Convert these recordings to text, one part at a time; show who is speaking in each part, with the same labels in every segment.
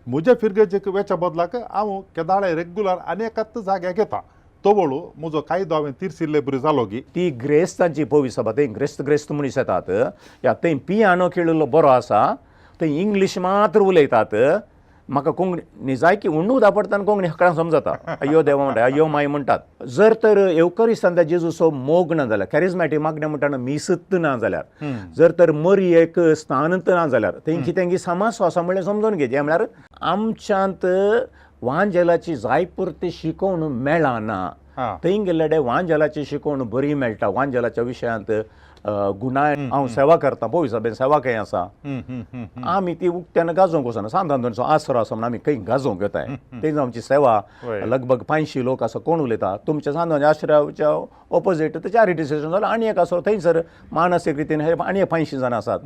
Speaker 1: म्हज्या फिरगेजेक वेच्या बदलाक हांव केदाळे रेगुलर आनी एकाच जाग्याक येता. तवळू म्हजो कायदो हांवें तिरसिल्ले बरी जालो गी.
Speaker 2: ती ग्रेस्तांची पवी सभा, थंय ग्रेस्त ग्रेस्त मनीस येतात. या थंय पियानो खेळिल्लो बरो आसा, थंय इंग्लीश मात्र उलयतात. म्हाका कोंकणी निजायकी उण्णू दापडटाना कोंकणी हकडां समजता. अय्यो देवा म्हणटा, अय्यो माय म्हणटात. जर तर येवकरिस्तांतल्या जेजूचो मोग ना जाल्यार, कॅरिजमॅटीक मागणें म्हणटाना मिसत ना जाल्यार, जर तर मरियेक स्थानत ना जाल्यार थंय कितें समासो आसा म्हणलें समजून घे. म्हळ्यार आमच्यांत वांजेलाची जाय पुरती शिकोवण मेळना. थंय गेल्ले वांजेलाची शिकोवण बरी मेळटा. वांजेलाच्या विशयांत गुणाय हांव सेवा करता, पळय सभेन सेवा खंय आसा, आमी ती उक्त्यान गाजोवंक वचना. सांत आंतोनीचो आसरो आसा म्हणून आमी खंय गाजोवंक येताय. थंय आमची सेवा लगभग 500 लोक आसा. कोण उलयता तुमच्या सांत आंतोनी आश्रयाच्या ओपोजीट चॅरिटी स्टेशन जाल्यार आनी एक आसरो, थंयसर मानसीक रितीन हे आनी एक 500 जाणां आसात.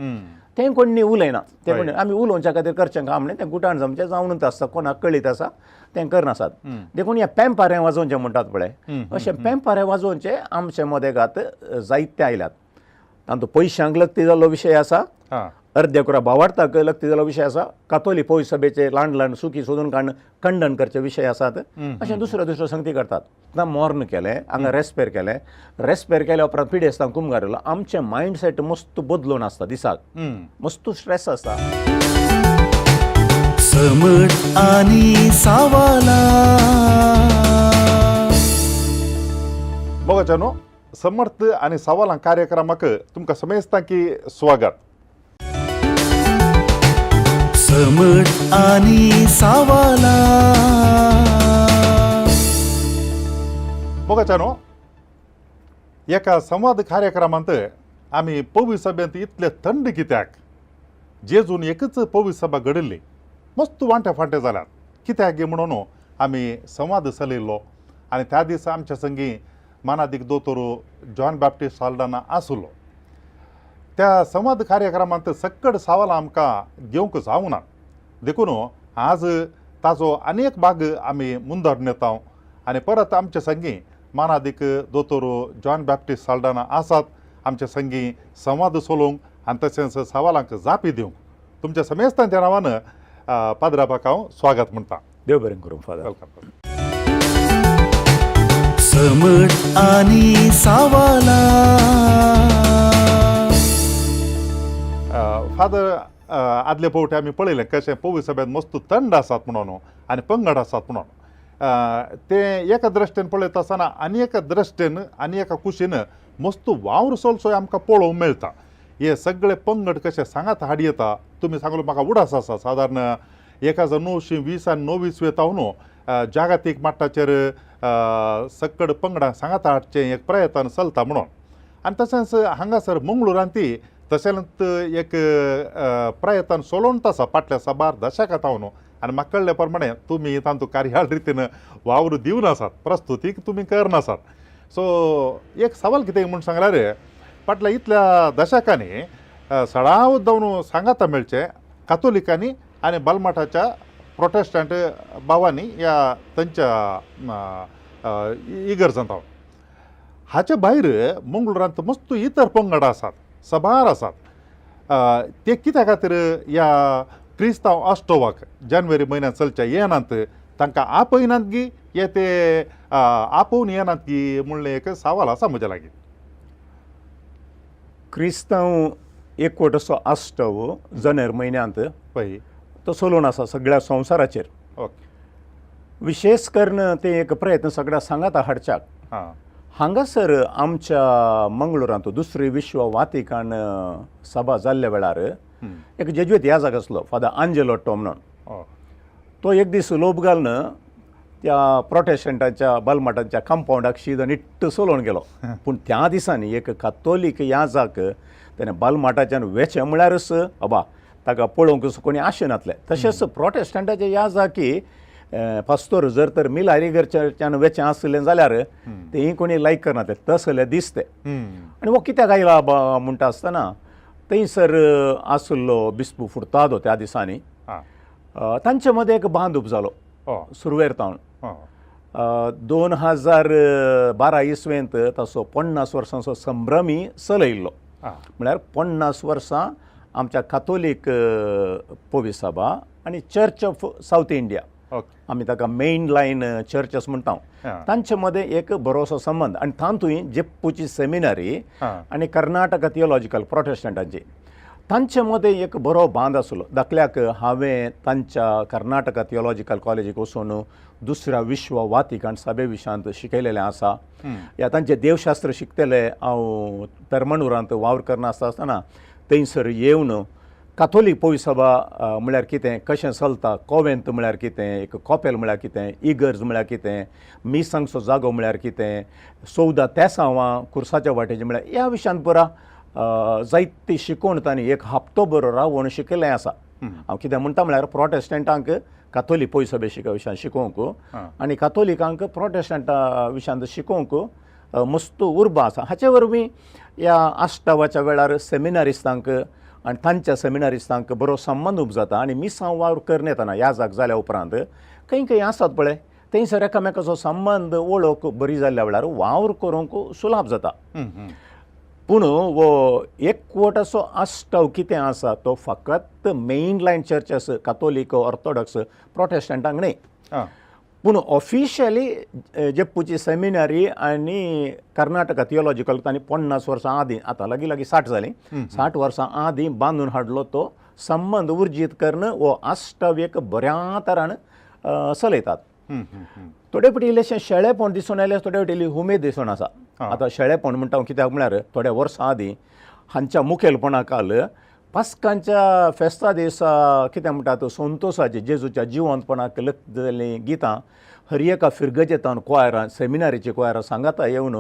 Speaker 2: तें कोण उलयना, तें कोण आमी उलोवच्या खातीर करचें काम न्ही. तें गुटान जमचें जावनूच आसता, कोणाक कळीत आसा तें करनासात. देखून हे पेंपारे वाजोवचें म्हणटात पळय, अशें पेंपारे वाजोवचें आमचे मदेगात जायते आयल्यात. तातूंत पयशांक लग्ती जाल्लो विशय आसा, अर्द्या कुरा भावार्थाक लग्ती जाल्लो विशय आसा, कातोली पौज सभेचे ल्हान ल्हान सुकी सोदून काडून खंडन करचे विशय आसात. अशें दुसऱ्यो दुसऱ्यो संगती करतात. आतां मोर्न केलें, हांगा रेस्पेर केलें. रेस्पेर केल्या उपरांत पिडेस्तांक कुमगारलो. आमचें मायंडसेट मस्त बदलून आसता दिसाक, मस्त स्ट्रेस आसता.
Speaker 3: समट आनी सावाला.
Speaker 1: मोगाच्यानो, समर्थ आनी सवालां कार्यक्रमाक तुमकां समेस्तां की स्वागत.
Speaker 3: समट आनी सावाला.
Speaker 1: मोगाच्यानो, एका संवाद कार्यक्रमांत आमी पवी सभेंत इतले थंड कित्याक, जेजून एकच पवी सभा घडिल्ली, मस्त वांटे फांटे जाल्यात कित्याक गे म्हणून आमी संवाद चलयल्लो. आनी त्या दिसा आमच्या संगी मानादीक दोतोर जॉन बाप्टिस्ट साल्डाना आसलो. त्या संवाद कार्यक्रमांत सक्कड सवालां आमकां घेवंक जावना, देखून आज ताजो आनी एक भाग आमी मुंदर नेता. आनी परत आमचे संगी मानादीक दोतोर जॉन बाप्टिस्ट साल्डाना आसात आमचे संगी संवाद चलोवंक आनी तशेंच सवालांक जापी दिवंक. तुमच्या समेस्तांच्या नांवान पाद्राबाक हांव स्वागत म्हणटा.
Speaker 2: देव बरें करूं फादर.
Speaker 1: Welcome.
Speaker 3: समट आनी सावाला.
Speaker 1: फादर, आदले फावटी आमी पळयलें कशें पवी सभेंत मस्त थंड आसात म्हणून आनी पंगड आसात म्हणून. तें एका दृश्टीन पळयता आसतना आनी एका दृश्टीन आनी एका कुशीन मस्त वावर चलसो आमकां पळोवंक मेळटा. हे सगळे पंगड कशे सांगात हाड येता तुमी सांगलो म्हाका उडास आसा. सादारण 1920 आनी 9 इसवेतावन जागतीक मट्टाचेर सक्कड पंगडां सांगात हाडचें एक प्रयत्न चलता म्हणून. आनी तशेंच हांगासर मंगळुरांत ती तशेंच एक प्रयत्न चलोवन आसा फाटल्या साबार दशकां जावन. आनी म्हाका कळ्ळे प्रमाणे तुमी तांतू कार्याळ रितीन वावर दिवन आसात, प्रस्तुतीक तुमी करनासात. सो एक सवाल कितें म्हूण सांगल्यार फाटल्या इतल्या दशकांनी सडाव जावन सांगाता मेळचें कातोलिकांनी आनी बालमाठाच्या प्रोटेस्टंट भावांनी ह्या तांच्या इगर्जांत. हाचे भायर मंगळुरांत मस्त इतर पंगड आसात, साबार आसात. ते कित्या खातीर ह्या क्रिस्तांव अष्टवाक जानेवारी म्हयन्यांत चलच्या येनात, तांकां आपयनात गी हे ते आपोवन येनात गी म्हणलें एक सवाल आसा म्हज्या लागीं.
Speaker 2: क्रिस्तांव एकवट असो आश्टव जानेर म्हयन्यांत
Speaker 1: पळय
Speaker 2: तो चलोवन आसा सगळ्या संवसाराचेर. विशेश करून ते एक प्रयत्न सगळ्या सांगाता हाडच्याक. हांगासर आमच्या मंगळुरांत दुसरी विश्व वातिकान सभा जाल्ल्या वेळार एक जेज्वेत याजक आसलो, फादर आंजेलो टो म्हणून. तो एक दीस लोब घालून त्या प्रोटेस्टंटाच्या बालमाटांच्या कंपावंडाक शीद निट्ट चलोवन गेलो. पूण त्या दिसांनी एक कातोलीक याजाक तेणें बालमाटाच्यान वेचें म्हळ्यारच अबा ताका पळोवंक कोणी आशेनातलें. तशेंच प्रोटेस्टंटाचे याजाकी पास्तोर जर तर मिलारी घरच्यान वेचें आसलें जाल्यार तेंय कोणी लायक करनातलें तसलें दिसतें. आनी हो कित्याक आयला म्हणटा आसतना थंयसर आसलो बिस्पू फुर्तादो त्या दिसांनी. तांचे मदें एक बांदूप जालो सुरवेर तावन. 2012 इसवेंत ताचो 50 वर्सांचो संभ्रमी चलयल्लो. म्हळ्यार 50 वर्सां आमच्या कातोलीक पोविसभा आनी चर्च ऑफ सावथ इंडिया, आमी ताका मेन लायन चर्चस म्हणटा, तांचे मदें एक बरोसो संबंद आनी तातूंय जेप्पूची सेमिनरी आनी कर्नाटका थियोलॉजिकल प्रोटेस्टंटांची तांचे मदें एक बरो बांद आसलो. दाखल्याक हांवें तांच्या कर्नाटका थियोलॉजिकल कॉलेजीक वचून दुसऱ्या विश्व वातिकान सभे विशयांत शिकयलेलें आसा. ह्या तांचें देवशास्त्र शिकतले हांव पेरमणुरांत वावर करना आसता आसतना थंयसर येवन काथोलीक पविसभा म्हळ्यार कितें, कशें चलता, कोवेंत म्हळ्यार कितें, एक कॉपेल म्हळ्यार कितें, इगर्ज म्हळ्यार कितें, मिसांगचो जागो म्हळ्यार कितें, 14 तेसांवां कुर्साच्या वाटेचें म्हळ्यार ह्या विशयांत पुरा जायती शिकोवण तांणी एक हप्तो बरो रावोवन शिकयल्लें आसा. हांव कितें म्हणटा म्हळ्यार प्रोटेस्टंटांक काथोलीक पयसो शिक विशयांत शिकोवंक आनी काथोलिकांक प्रोटेस्टंटा विशयांत शिकोवंक मस्त उर्बा आसा. हाचे वरवीं ह्या आश्टावाच्या वेळार सेमिनारिस्तांक आनी तांच्या सेमिनारिस्तांक बरो संबंद उब जाता आनी मिसांव वावर करून येतना ह्या जाग जाल्या उपरांत खंय खंय आसात पळय थंयसर एकामेकाचो संबंद वळख बरी जाल्ल्या वेळार वावर करूंक सुलाभ जाता. पूण हो एकवटाचो आस्टाव कितें आसा तो फकत मेन लायन चर्चस कातोलीक, ऑर्थोडॉक्स, प्रोटेस्टंटांक न्हय, पूण ऑफिशियली जेप्पूची सेमिनरी आनी कर्नाटका थियोलॉजिकल तांणी 50 वर्सां आदीं, आतां लागीं लागीं 60 जालीं, 60 वर्सां आदीं बांदून हाडलो तो संबंद उर्जीत करून हो आस्टाव एक बऱ्या तरान चलयतात. थोडे फावटी इल्लेशें शेळेपण दिसून आयलें, थोडे फावटी इल्ली उमेद दिसून आसा. आतां शेळेपण म्हणटा हांव कित्याक म्हळ्यार थोड्या वर्सां आदीं हांच्या मुखेलपणा काल पास्कांच्या फेस्ता दिसा कितें म्हणटात संतोसाचें जेजूच्या जिवंतपणाक लग्न जाल्लीं गितां हर एका फिरगजेतान क्वायरां सेमिनारीची क्वायरां सांगाता येवन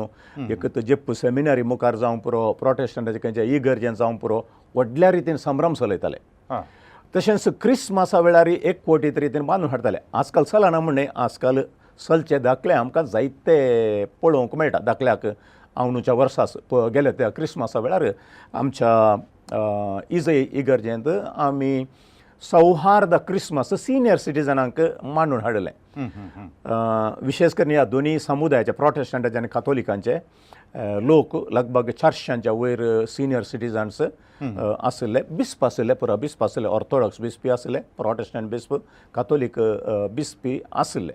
Speaker 2: एक तर जेप्पू सेमिनारी मुखार जावं पुरो, प्रोटेस्टंटाचे खंयच्या इगर्जेन जावं पुरो, व्हडल्या रितीन संभ्रम चलयताले. तशेंच क्रिसमसा वेळार एक कोटीत रितीन बांदून हाडटाले. आजकाल चलना म्हण न्हय, आजकाल चलचे दाखले आमकां जायते पळोवंक मेळटा. दाखल्याक अंदूच्या वर्सा गेले त्या क्रिसमसा वेळार आमच्या इजय इगर्जेंत आमी सौहार्द क्रिसमस सिनियर सिटीजनांक मांडून हाडलें. विशेश करून ह्या दोनी समुदायाचे प्रोटेस्टंटाचे आनी कातोलिकांचे लोक लगभग 400च्या वयर सिनियर सिटीजन्स आशिल्ले, बिस्प आशिल्ले, पुरा बिस्प आशिल्ले, ऑर्थोडॉक्स बिस्पी आशिल्ले, प्रोटेस्टंट बिस्प, कातोलीक बिस्पी आशिल्ले.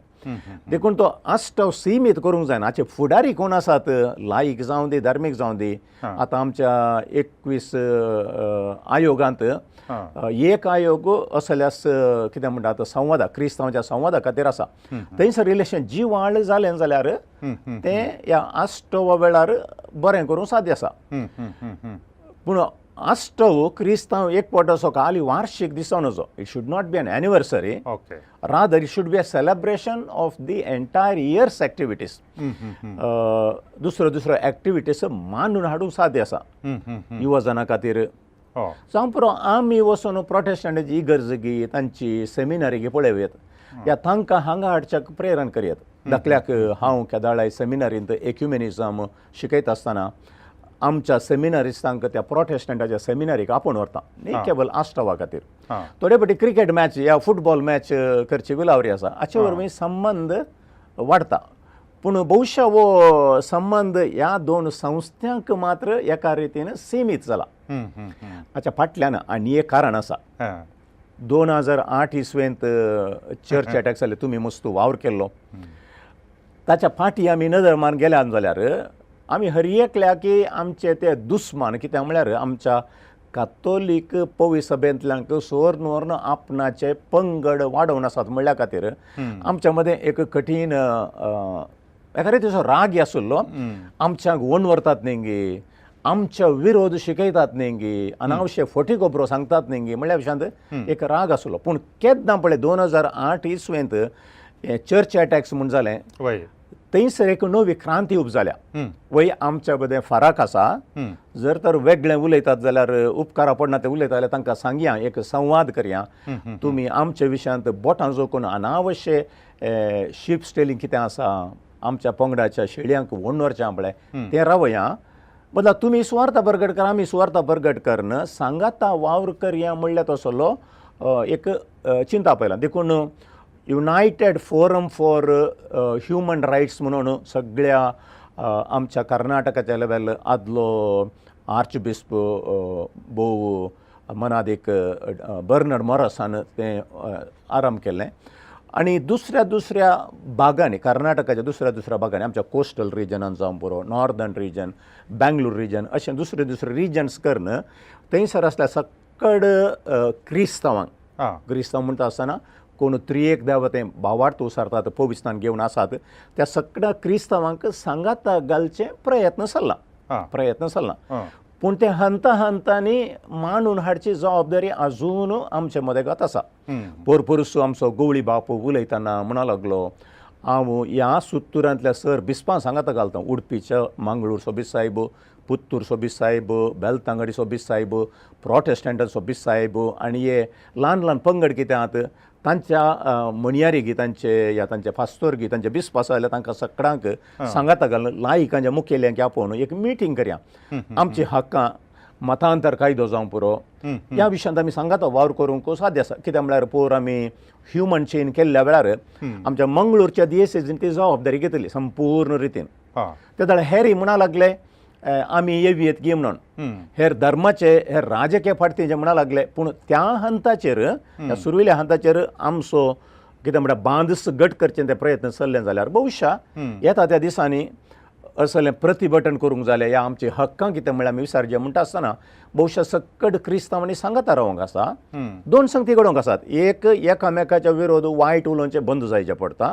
Speaker 2: देखून तो आस्टाव सीमीत करूंक जायना. हाचे फुडारी कोण आसात, लायक जावं दी, धार्मीक जावं दी, आतां आमच्या 21 आयोगांत एक आयोग असल्यास कितें म्हणटा आतां संवादा क्रिस्तांवाच्या संवादा खातीर आसा. थंयसर इल्लेशें जिवाळ जालें जाल्यार तें ह्या आस्टवा वेळार बरें करूंक साध्य आसा. पूण आस्टव क्रिस्तांव एकवटाचो खाली वार्शीक दिसोन वचो, it should not be an anniversary, rather it should be a celebration of the entire year's activities. दुसरो दुसरो एक्टिविटीज मांडून हाडूंक साध्य आसा युवा खातीर. जावं पुरो, आमी वचून प्रोटेस्टंटाची इगर्ज गी तांची सेमिनारी गी पळोवयेत या तांकां हांगा हाडच्याक प्रेरण करयत. दाखल्याक हांव केदाळाय सेमिनारींत एक्युमेनिजम शिकयता आसतना आमच्या सेमिनारिस्तांक त्या प्रोटेस्टंटाच्या सेमिनारीक आपोवन व्हरता न्ही, केवल आस्टवा खातीर. थोडे फावटी क्रिकेट मॅच या फुटबॉल मॅच करची विलावरी आसा, हाचे वरवीं संबंद वाडटा. पूण बहुशा हो संबंद ह्या दोन संस्थांक मात्र एका रितीन सीमीत जाला. हाच्या फाटल्यान आनी एक कारण आसा. 2008 इसवेंत चर्च अटॅक जाले, तुमी मस्त वावर केल्लो, ताच्या फाटी आमी नदर मारून गेल्या जाल्यार आमी हर एकल्या की आमचे ते दुस्मान, कित्याक म्हळ्यार आमच्या कातोलीक पवी सभेंतल्यांक सोर्न व्हरून आपणाचे पंगड वाडोवन आसात म्हणल्या खातीर आमच्या मदें एक कठीण एका रितीचो राग आशिल्लो. आमच्याक वण व्हरतात न्ही गी, आमच्या विरोध शिकयतात न्ही गी, अनावश्य फटी खबरो सांगतात न्ही गी म्हणल्या विशयांत एक राग आसलो. पूण केन्ना पळय 2008 इसवेंत हे चर्च अटॅक्स म्हूण जालें, थंयसर एक नवी क्रांती उब जाल्या. वय, आमच्या मदें फरक आसा. जर तर वेगळें उलयतात जाल्यार उपकारा पडना ते उलयता जाल्यार तांकां सांगया, एक संवाद करया. तुमी आमच्या विशयांत बोटां जोखून अनावश्य शीप स्टेलिंग कितें आसा, आमच्या पंगडाच्या शेळयांक व्हडून व्हरचें पळय तें रावया, बदला तुमी सुवार्थ परगट कर, आमी सुवार्थ परगट करन सांगाता वावर करया म्हणल्यार तसलो एक चिंता पळयला. देखून United Forum for Human Rights म्हणून सगळ्या आमच्या कर्नाटकाच्या लेवल आदलो आर्च बिस्प भोव मनादीक बर्नर्ड मोरसान तें आरंभ केल्लें. आनी दुसऱ्या दुसऱ्या भागांनी, कर्नाटकाच्या दुसऱ्या दुसऱ्या भागांनी, आमच्या कोस्टल रिजनान जावं पुरो, नॉर्दर्न रिजन, बँगलोर रिजन, अशें दुसरे दुसरे रिजन्स करून थंयसर आसल्या सक्कड क्रिस्तांवांक, क्रिस्तांव म्हणटा आसतना कोण त्रिएक देव तें भावार्थ उसारतात, पविस्तान घेवन आसात, त्या सगळ्या क्रिस्तांवांक सांगाता घालचे प्रयत्न चल्ला, प्रयत्न चल्ला. पूण ते हंता हंतांनी मांडून हाडची जबाबदारी अजून आमचे मदेगात आसा. पोरपोरसू आमचो गवळी बाप उलयतना म्हणा लागलो, हांव ह्या सुत्तुरांतल्या सर बिस्पां सांगाता घालता, उडपीच्या मंगळूरचो बी सायब, पुत्तूरचो बी सायब, बेलतांगडीचो बी सायब, प्रोटेस्टंटाचो बी सायब, आनी हे ल्हान ल्हान पंगड कितें आहात तांच्या म्हणयारी गी तांचे या तांचे फास्तोर गी तांचे बिस्प आसा जाल्यार तांकां सगळ्यांक सांगाता घालून लायकांच्या मुखेल्यांक आपोवन एक मिटींग करया. आमची हक्कां, मतांतर कायदो जावं पुरो, ह्या विशयांत आमी सांगाता वावर करूंक साध्य आसा. कित्याक म्हळ्यार पोर आमी ह्युमन चेन केल्ल्या वेळार आमच्या मंगळूरच्या दियेसेजीन ती जबाबदारी घेतली संपूर्ण रितीन. ते जाल्यार हेरी म्हणा लागले आमी येवयेत गी म्हणून, हेर धर्माचे हेर राजकीय फाटती जे म्हणा लागले. पूण त्या हंताचेर, त्या सुरवेल्या हंताचेर आमचो कितें म्हणटा बांदस घट करचे ते प्रयत्न चल्ले जाल्यार भविश्या येता त्या दिसांनी असलें प्रतिभटन करूंक जालें या आमची हक्कां कितें म्हळ्यार आमी विसरचें म्हणटा आसतना भोवशा सक्कड क्रिस्तांवांनी सांगाता रावंक आसा. दोन संगती घडोवंक आसात, एक एकामेकाच्या विरोध वायट उलोवचें बंद जायचें पडटा,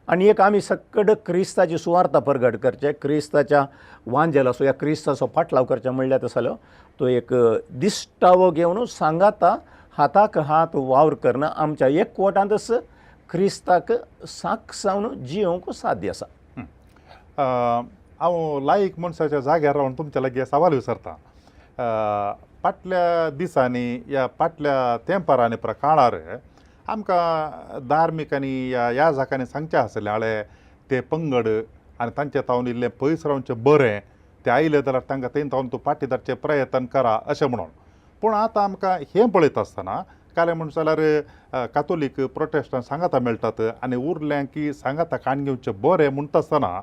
Speaker 2: आनी एक आमी सक्कड क्रिस्ताची सुवार्ता परगट करचें, क्रिस्ताच्या वांजेलाचो या क्रिस्ताचो फाटलाव करचें म्हणल्यार तसलो तो एक दिश्टावो घेवन सांगाता हाताक हात वावर करून आमच्या एकवटांतच क्रिस्ताक साक्ष जावन जियोवंक साध्य आसा.
Speaker 1: हांव लायक मनशाच्या जाग्यार रावन तुमच्या लागीं सवाल विचारता. फाटल्या दिसांनी या फाटल्या तेंपार आनी काळार आमकां धार्मीक आनी ह्या याजकांनी सांगचें आसलें, आळे ते पंगड आनी तांचे तावन इल्लें पयस रावचें बरें, ते आयले जाल्यार तांकां थंय तावन तूं फाटीं धाडचें प्रयत्न करा अशें म्हणून. पूण आतां आमकां हें पळयता आसतना कालें म्हण जाल्यार कातोलीक प्रोटेस्टंट सांगाता मेळटात आनी उरलें की सांगाता काण घेवचें बरें म्हणटा आसतना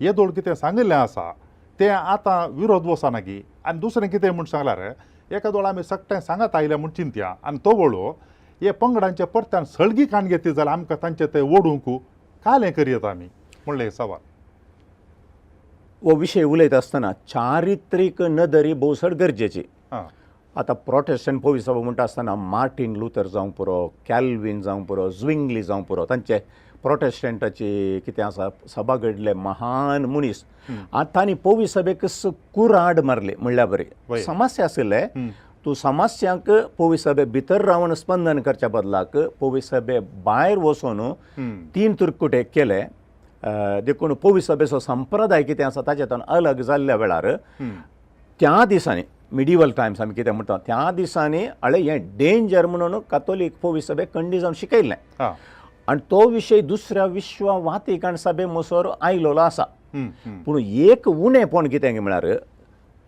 Speaker 1: येदोळ कितें सांगिल्लें आसा तें आतां विरोध वचना गी. आनी दुसरें कितें म्हूण सांगल्यार एका दोळ आमी सगळें सांगात आयल्या म्हूण चिंतया आनी तो वळो हे पंगडांचे परत्यान सळगी काण घेतली जाल्यार आमकां तांचे ते ओडूंक कालें करयत आमी म्हणलें सवाल.
Speaker 2: हो विशय उलयता आसतना चारित्रीक नदरी भोव चड गरजेची. आतां प्रोटेस्टंट पविसभा म्हणटा आसतना मार्टीन लुथर जावंक पुरो, कॅल्वीन जावंक पुरो, ज्विंगली जावंक पुरो, तांचे प्रोटेस्टंटाची कितें आसा सभा घडले महान मनीस. आतां तांणी पवी सभेक कुराड मारली म्हणल्यार बरी समस्या आशिल्ले. तूं समस्यांक पवी सभे भितर रावन स्पंदन करच्या बदलाक पवी सभे भायर वचून तीन तुरकुटे केले. देखून पवी सभेचो संप्रदाय कितें आसा ताच्यातून अलग जाल्ल्या वेळार त्या दिसांनी मिडिवल टायम्स आमी कितें म्हणटा त्या दिसांनी अळे हें डेंजर म्हणून कातोलीक पवी सभेक कंडी जावन शिकयल्लें. आनी तो विशय दुसऱ्या विश्व वातिकान सभे मोसर आयलोलो आसा. पूण एक उणेपण कितें म्हळ्यार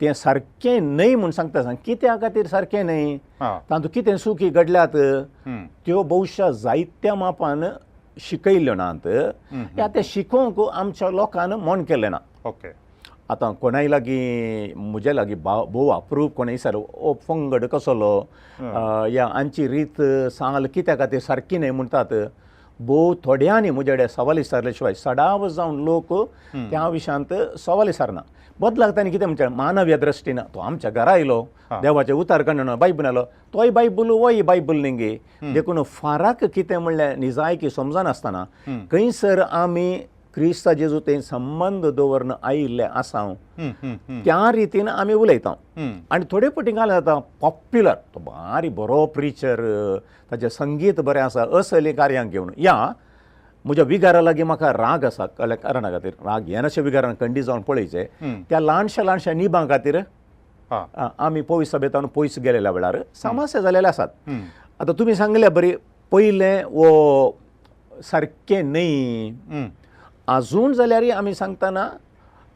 Speaker 2: तें सारकें न्हय म्हूण सांगता सांग कित्या खातीर सारकें न्हय, तातूंत कितें चुकी घडल्यात त्यो भोवशा जायत्या मापान शिकयल्ल्यो नात या तें शिकोवंक आमच्या लोकान मन केलें ना.
Speaker 1: ओके.
Speaker 2: आतां कोणाय लागीं म्हजे लागीं भोव अप्रूप कोणय सर ओ पंगड कसलो या आमची रीत सांगल कित्या खातीर सारकी न्हय म्हणटात, भोव थोड्यांनी म्हजे कडेन सवाल विचारले शिवाय सदांच जावन लोक त्या विशयांत सवाल विचारना. बदलाक तांणी कितें म्हणचें मानवीय दृश्टीन तो आमच्या घरा आयलो देवाचें उतार काडून बायबल आयलो तोय बायबल होय बायबल न्ही, देखून फाराक कितें म्हणल्यार निजायकी समजनासतना खंयसर आमी क्रिस्ता जेजू ते संबंद दवरून आयिल्ले आसा त्या रितीन आमी उलयता. आनी थोडे फावटी घाल जाता पॉप्युलर तो बारी बरो प्रिचर, ताचें संगीत बरें आसा असली कार्यांक घेवन या म्हज्या विगारा लागीं म्हाका राग आसा कळ्ळ्या कारणा खातीर राग येनाशे विगारान कंडी जावन पळयचें त्या ल्हानशा ल्हानशा निबां खातीर आमी पयस सभेतान पयस गेलेल्या वेळार समस्या जालेले आसात. आतां तुमी सांगल्या बरी पयलें वो सारकें न्हय आजून जाल्यारय आमी सांगतना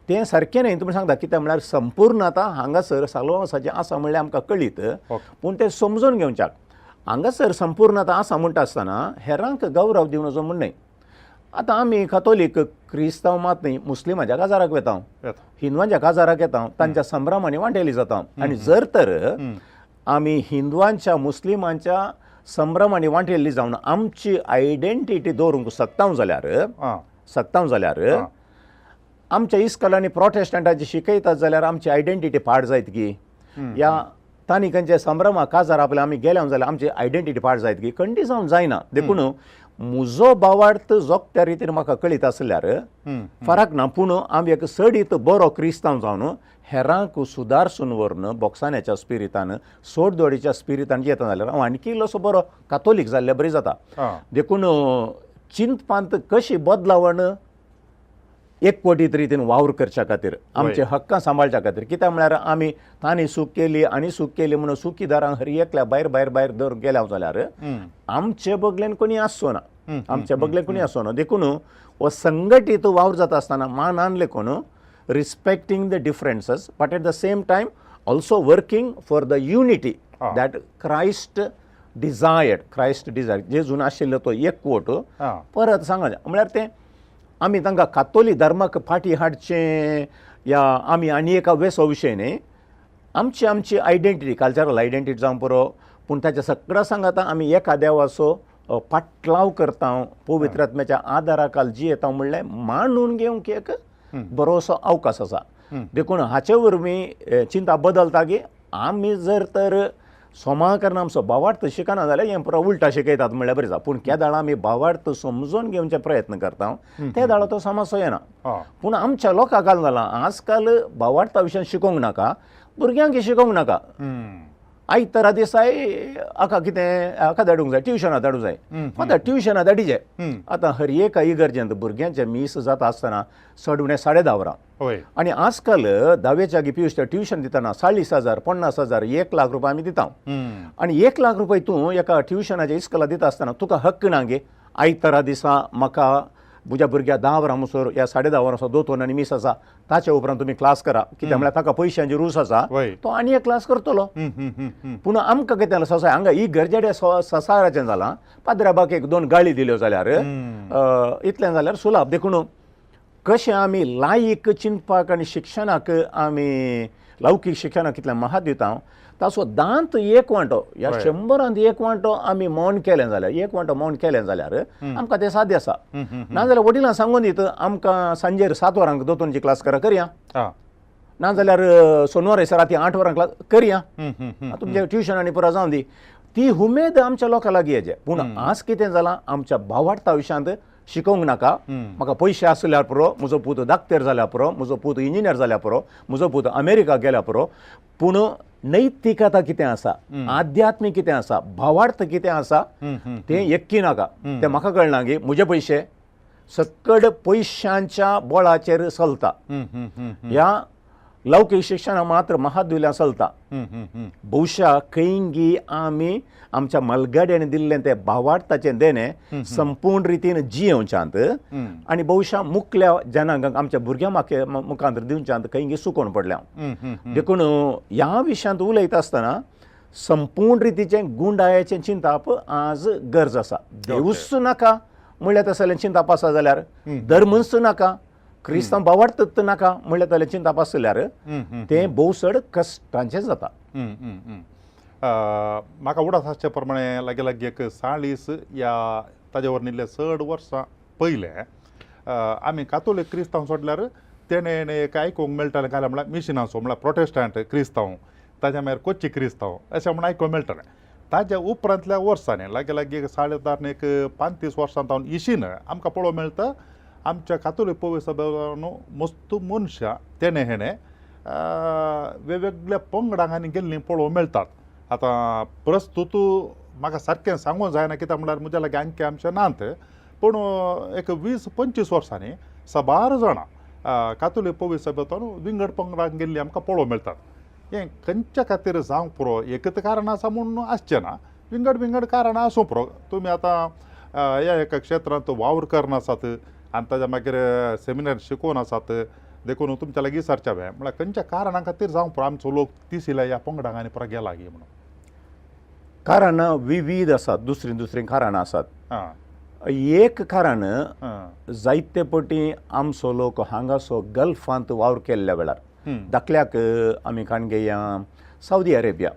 Speaker 2: तें सारकें न्हय. तुमी सांगता कित्याक म्हळ्यार संपूर्ण आतां हांगासर साल्वांसाचें आसा म्हणल्यार आमकां कळीत, पूण तें समजून घेवच्याक हांगासर संपूर्ण आतां आसा म्हणटा आसतना हेरांक गौरव दिवन वचो म्हूण न्हय. आतां आमी कातोलीक क्रिस्तांव मात न्हय मुस्लिमाच्या काजाराक वेता, हिंदवांच्या काजाराक येता, तांच्या संभ्रमांनी वांटेली जाता. आनी जर तर आमी हिंदवांच्या मुस्लिमांच्या संभ्रमांनी वांटेल्ली जावन आमची आयडेंटिटी दवरूंक शकता जाल्यार, शकता जाल्यार आमच्या इस्कलांनी प्रोटेस्टंटाची शिकयतात जाल्यार आमची आयडेंटिटी पाड जायत की, या तांणी खंयचे संभ्रमा काजार आपले आमी गेल्या जाल्यार आमची आयडेंटिटी पाड जायत की, खंडी जावन जायना. देखून म्हजो भावार्थ जोगत्या रितीन म्हाका कळीत आसल्यार फरक ना, पूण आमी एक चडीत बरो क्रिस्तांव जावन हेरांक सुदारसून व्हरून बोक्साण्याच्या स्पिरितान, सोडदोडीच्या स्पिरितान येता जाल्यार हांव आणकी इल्लोसो बरो कातोलीक जाल्ले बरी जाता. देखून चिंतपांत कशी बदलावण एकवटीत रितीन वावर करच्या खातीर, आमचे हक्कां सांबाळच्या खातीर. कित्याक म्हळ्यार आमी तांणी चूक केली आनी चूक केली म्हणून चुकीदारांक हर एकल्या भायर भायर भायर दर गेल्या जाल्यार आमचे बगलेन कोणी आसचो ना, आमच्या बगलेन कोणी आसचो ना. देखून हो संघटीत वावर जाता आसतना मानान लेखून respecting the differences but at the same time also working for the unity that Christ desired. Christ desire जेजून आशिल्लो तो एकवट परत सांगूं म्हळ्यार तें आमी तांकां कातोली धर्माक फाटीं हाडचें या आमी आनी एका वेसो विशय न्ही. आमची आमची आयडेंटिटी, कल्चरल आयडेंटिटी जावं पुरो, पूण ताच्या सगळ्या सांगाता आमी एका देवाचो पाटलाव करता, पवित्र आत्म्याच्या आदारा खाल जियेता म्हणलें मानून घेवंक एक बरोसो अवकाश आसा. देखून हाचे वरवीं चिंता बदलता की आमी जर तर सोमा कारण आमचो भावार्थ शिकना जाल्यार हें पुरो उल्टा शिकयतात म्हणल्यार बरें जाता. पूण केदाळा आमी भावार्थ समजून घेवचे प्रयत्न करता ते दाळो तो समस्या येना. पूण आमच्या लोकांक घालून जालां आजकाल भावार्था विशयान शिकोवंक नाका, भुरग्यांक शिकोवंक नाका. आयतारा दिसाय हाका कितें हाका धाडूंक जाय, ट्युशनाक धाडूंक जाय. आतां ट्युशनां धाडीचे. आतां हर एका इगर्जेंत भुरग्यांचें मीस जाता आसतना चड उणें 10:30 वरां. आनी आजकाल धावेच्या पियूच्या ट्युशन दितना 40,000, 50,000, 1 लाख रुपया आमी दिता. आनी 1 लाख रुपया तूं एका ट्युशनाच्या इस्कला दिता आसतना तुका हक्क ना गे आयतारा दिसा म्हाका म्हज्या भुरग्या 10 वरां मुसर या 10:30 वरां असो दोतोर आनी मीस आसा, ताचे उपरांत तुमी क्लास करा. कित्याक म्हळ्यार ताका पयशांची रूस आसा, तो आनी एक क्लास करतलो.
Speaker 1: हम्म, हम्म, हम्म, हम्म.
Speaker 2: पूण आमकां कितें जालां, ससाय हांगा ही गरजेडे ससाराचें जालां. पाद्र्याबाक एक दोन गाळी दिल्यो जाल्यार इतलें जाल्यार सुलाभ. देखून कशें आमी लायक चिंतपाक आनी शिक्षणाक आमी लौकीक शिक्षणाक कितलें म्हत्व दिता ताचो दांत एक वांटो ह्या 100रांत एक वांटो आमी मौन केलें जाल्यार, एक वांटो मौन केलें जाल्यार आमकां तें साध्य आसा. नाजाल्यार वडिलां सांगून दीत आमकां सांजेर 7 वरांक दोतोनची क्लास करा करया, नाजाल्यार सोनवार दिसा राती 8 वरांक क्लास करया,
Speaker 1: हम्म, हम्म, हम्म.
Speaker 2: तुमच्या ट्युशन आनी पुरो जावन दी. ती उमेद आमच्या लोकां लागीं येचे. पूण आज कितें जालां, आमच्या भावार्था विशयांत शिकोवंक नाका, म्हाका पयशे आसल्यार पुरो, म्हजो पूत डाक्टर जाल्यार पुरो, म्हजो पूत इंजिनियर जाल्यार पुरो, म्हजो पूत अमेरिका गेल्यार पुरो. पूण नैतिकता कितें आसा, आध्यात्मीक कितें आसा, भावार्थ कितें आसा तें यक्की नाका. तें म्हाका कळना की म्हजे पयशे सकड पयशांच्या बळाचेर चलता.
Speaker 1: हम्म, हम्म, हम्म,
Speaker 2: ह्या लौकीक शिक्षणा मात्र महादुल्या चलता.
Speaker 1: हम्म, हम्म, हम्म.
Speaker 2: बहुशा खंयगी आमी आमच्या मलगाड्यांनी दिल्लें तें भावार्थाचें देणें संपूर्ण रितीन जियेवच्यांत आनी बहुशा मुखल्या जनांगांक आमच्या भुरग्यां माके मुखांत दिवच्यांत खंयगी सुकोवन पडल्या.
Speaker 1: हम्म, हम्म,
Speaker 2: देखून ह्या विशयांत उलयता आसतना संपूर्ण रितीचें गुंडायेचें चिंताप आज गरज आसा. देवूच नाका म्हणल्यार तसलें चिंताप आसा जाल्यार, धर्मूच नाका, क्रिस्तांव भावार्थ नाका म्हणल्यार तसलें चिंताप आसल्यार
Speaker 1: हम्म, हम्म.
Speaker 2: तें भोव चड कश्टांचें जाता.
Speaker 1: हम्म, हम्म, हम्म. म्हाका उडास आसचे प्रमाणे लागीं लागीं एक 40 या ताजे वरन इल्लें चड वर्सां पयलें आमी कातोलीक क्रिस्तांव सोडल्यार तेणें एक आयकूंक मेळटालें काय म्हळ्यार मिशनाचो, म्हळ्यार प्रोटेस्टंट क्रिस्तांव, ताज्या मागीर कोच्ची क्रिस्तांव अशें म्हूण आयकूंक मेळटालें. ताज्या उपरांतल्या वर्सांनी लागीं लागीं एक 10.5 एक 35 वर्सां जावन इशीन आमकां पळोवंक मेळटा आमच्या कातोलीक पवित्र सभेन मस्त मनशां तेणें हेणें वेगवेगळ्या पंगडांनी गेल्लीं पळोवंक मेळटात. आतां प्रस्तूत म्हाका सारकें सांगूंक जायना कित्याक म्हणल्यार म्हज्या लागीं अंके आमचे नात, पूण एक 20-25 वर्सांनी साबार जाणां कातोलीक पवित्र सभेंतल्यान विंगड पंगडांक गेल्लीं आमकां पळोवंक मेळटात. हें खंयच्या खातीर जावंक पुरो, एकच कारण आसा म्हूण आसचें ना, विंगड विंगड कारणां आसूं पुरो. तुमी आतां ह्या एका क्षेत्रांत वावर करना आसात आनी ताज्या मागीर सेमिनार शिकोवन आसात, देखून तुमच्या लागीं विचारचें हांवें म्हळ्यार खंयच्या कारणां खातीर जावंक पुरो आमचो लोक तिसिल्या ह्या पंगडांक आनी पुरो गेला गी म्हणून.
Speaker 2: कारणां विवीध आसात, दुसरीं दुसरीं कारणां आसात. एक कारण, जायते पटी आमचो लोक हांगासो गल्फांत वावर केल्ल्या वेळार, धाकल्याक आमी काण घेया सावदी अरेबिया,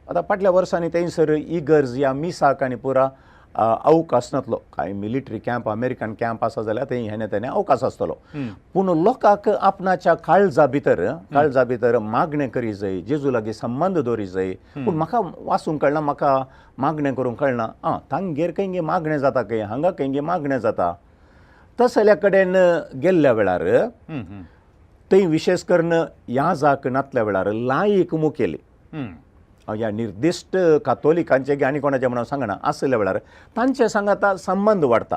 Speaker 2: आतां फाटल्या वर्सांनी थंयसर इगर्ज या मिसाक आनी पुरा अवकाश नातलो. कांय मिलिटरी कॅम्प, अमेरिकन कॅम्प आसा जाल्यार थंय हेणे तेणे अवकाश आसतलो, पूण लोकांक आपणाच्या काळजा भितर, काळजा भितर मागणें करी जाय, जेजू लागीं संबंद दवरी जाय. पूण म्हाका वाचूंक कळना, म्हाका मागणें करूंक कळना, आं तांगेर खंय मागणें जाता, खंय हांगा खंय मागणें जाता. तसल्या कडेन गेल्ल्या वेळार थंय विशेश करून याजाक नातल्या वेळार लायक मुखेली ह्या निर्दिश्ट कातोलिकांचे आनी कोणाचें म्हणून सांगना आसल्या वेळार तांचे सांगाता संबंद वाडटा.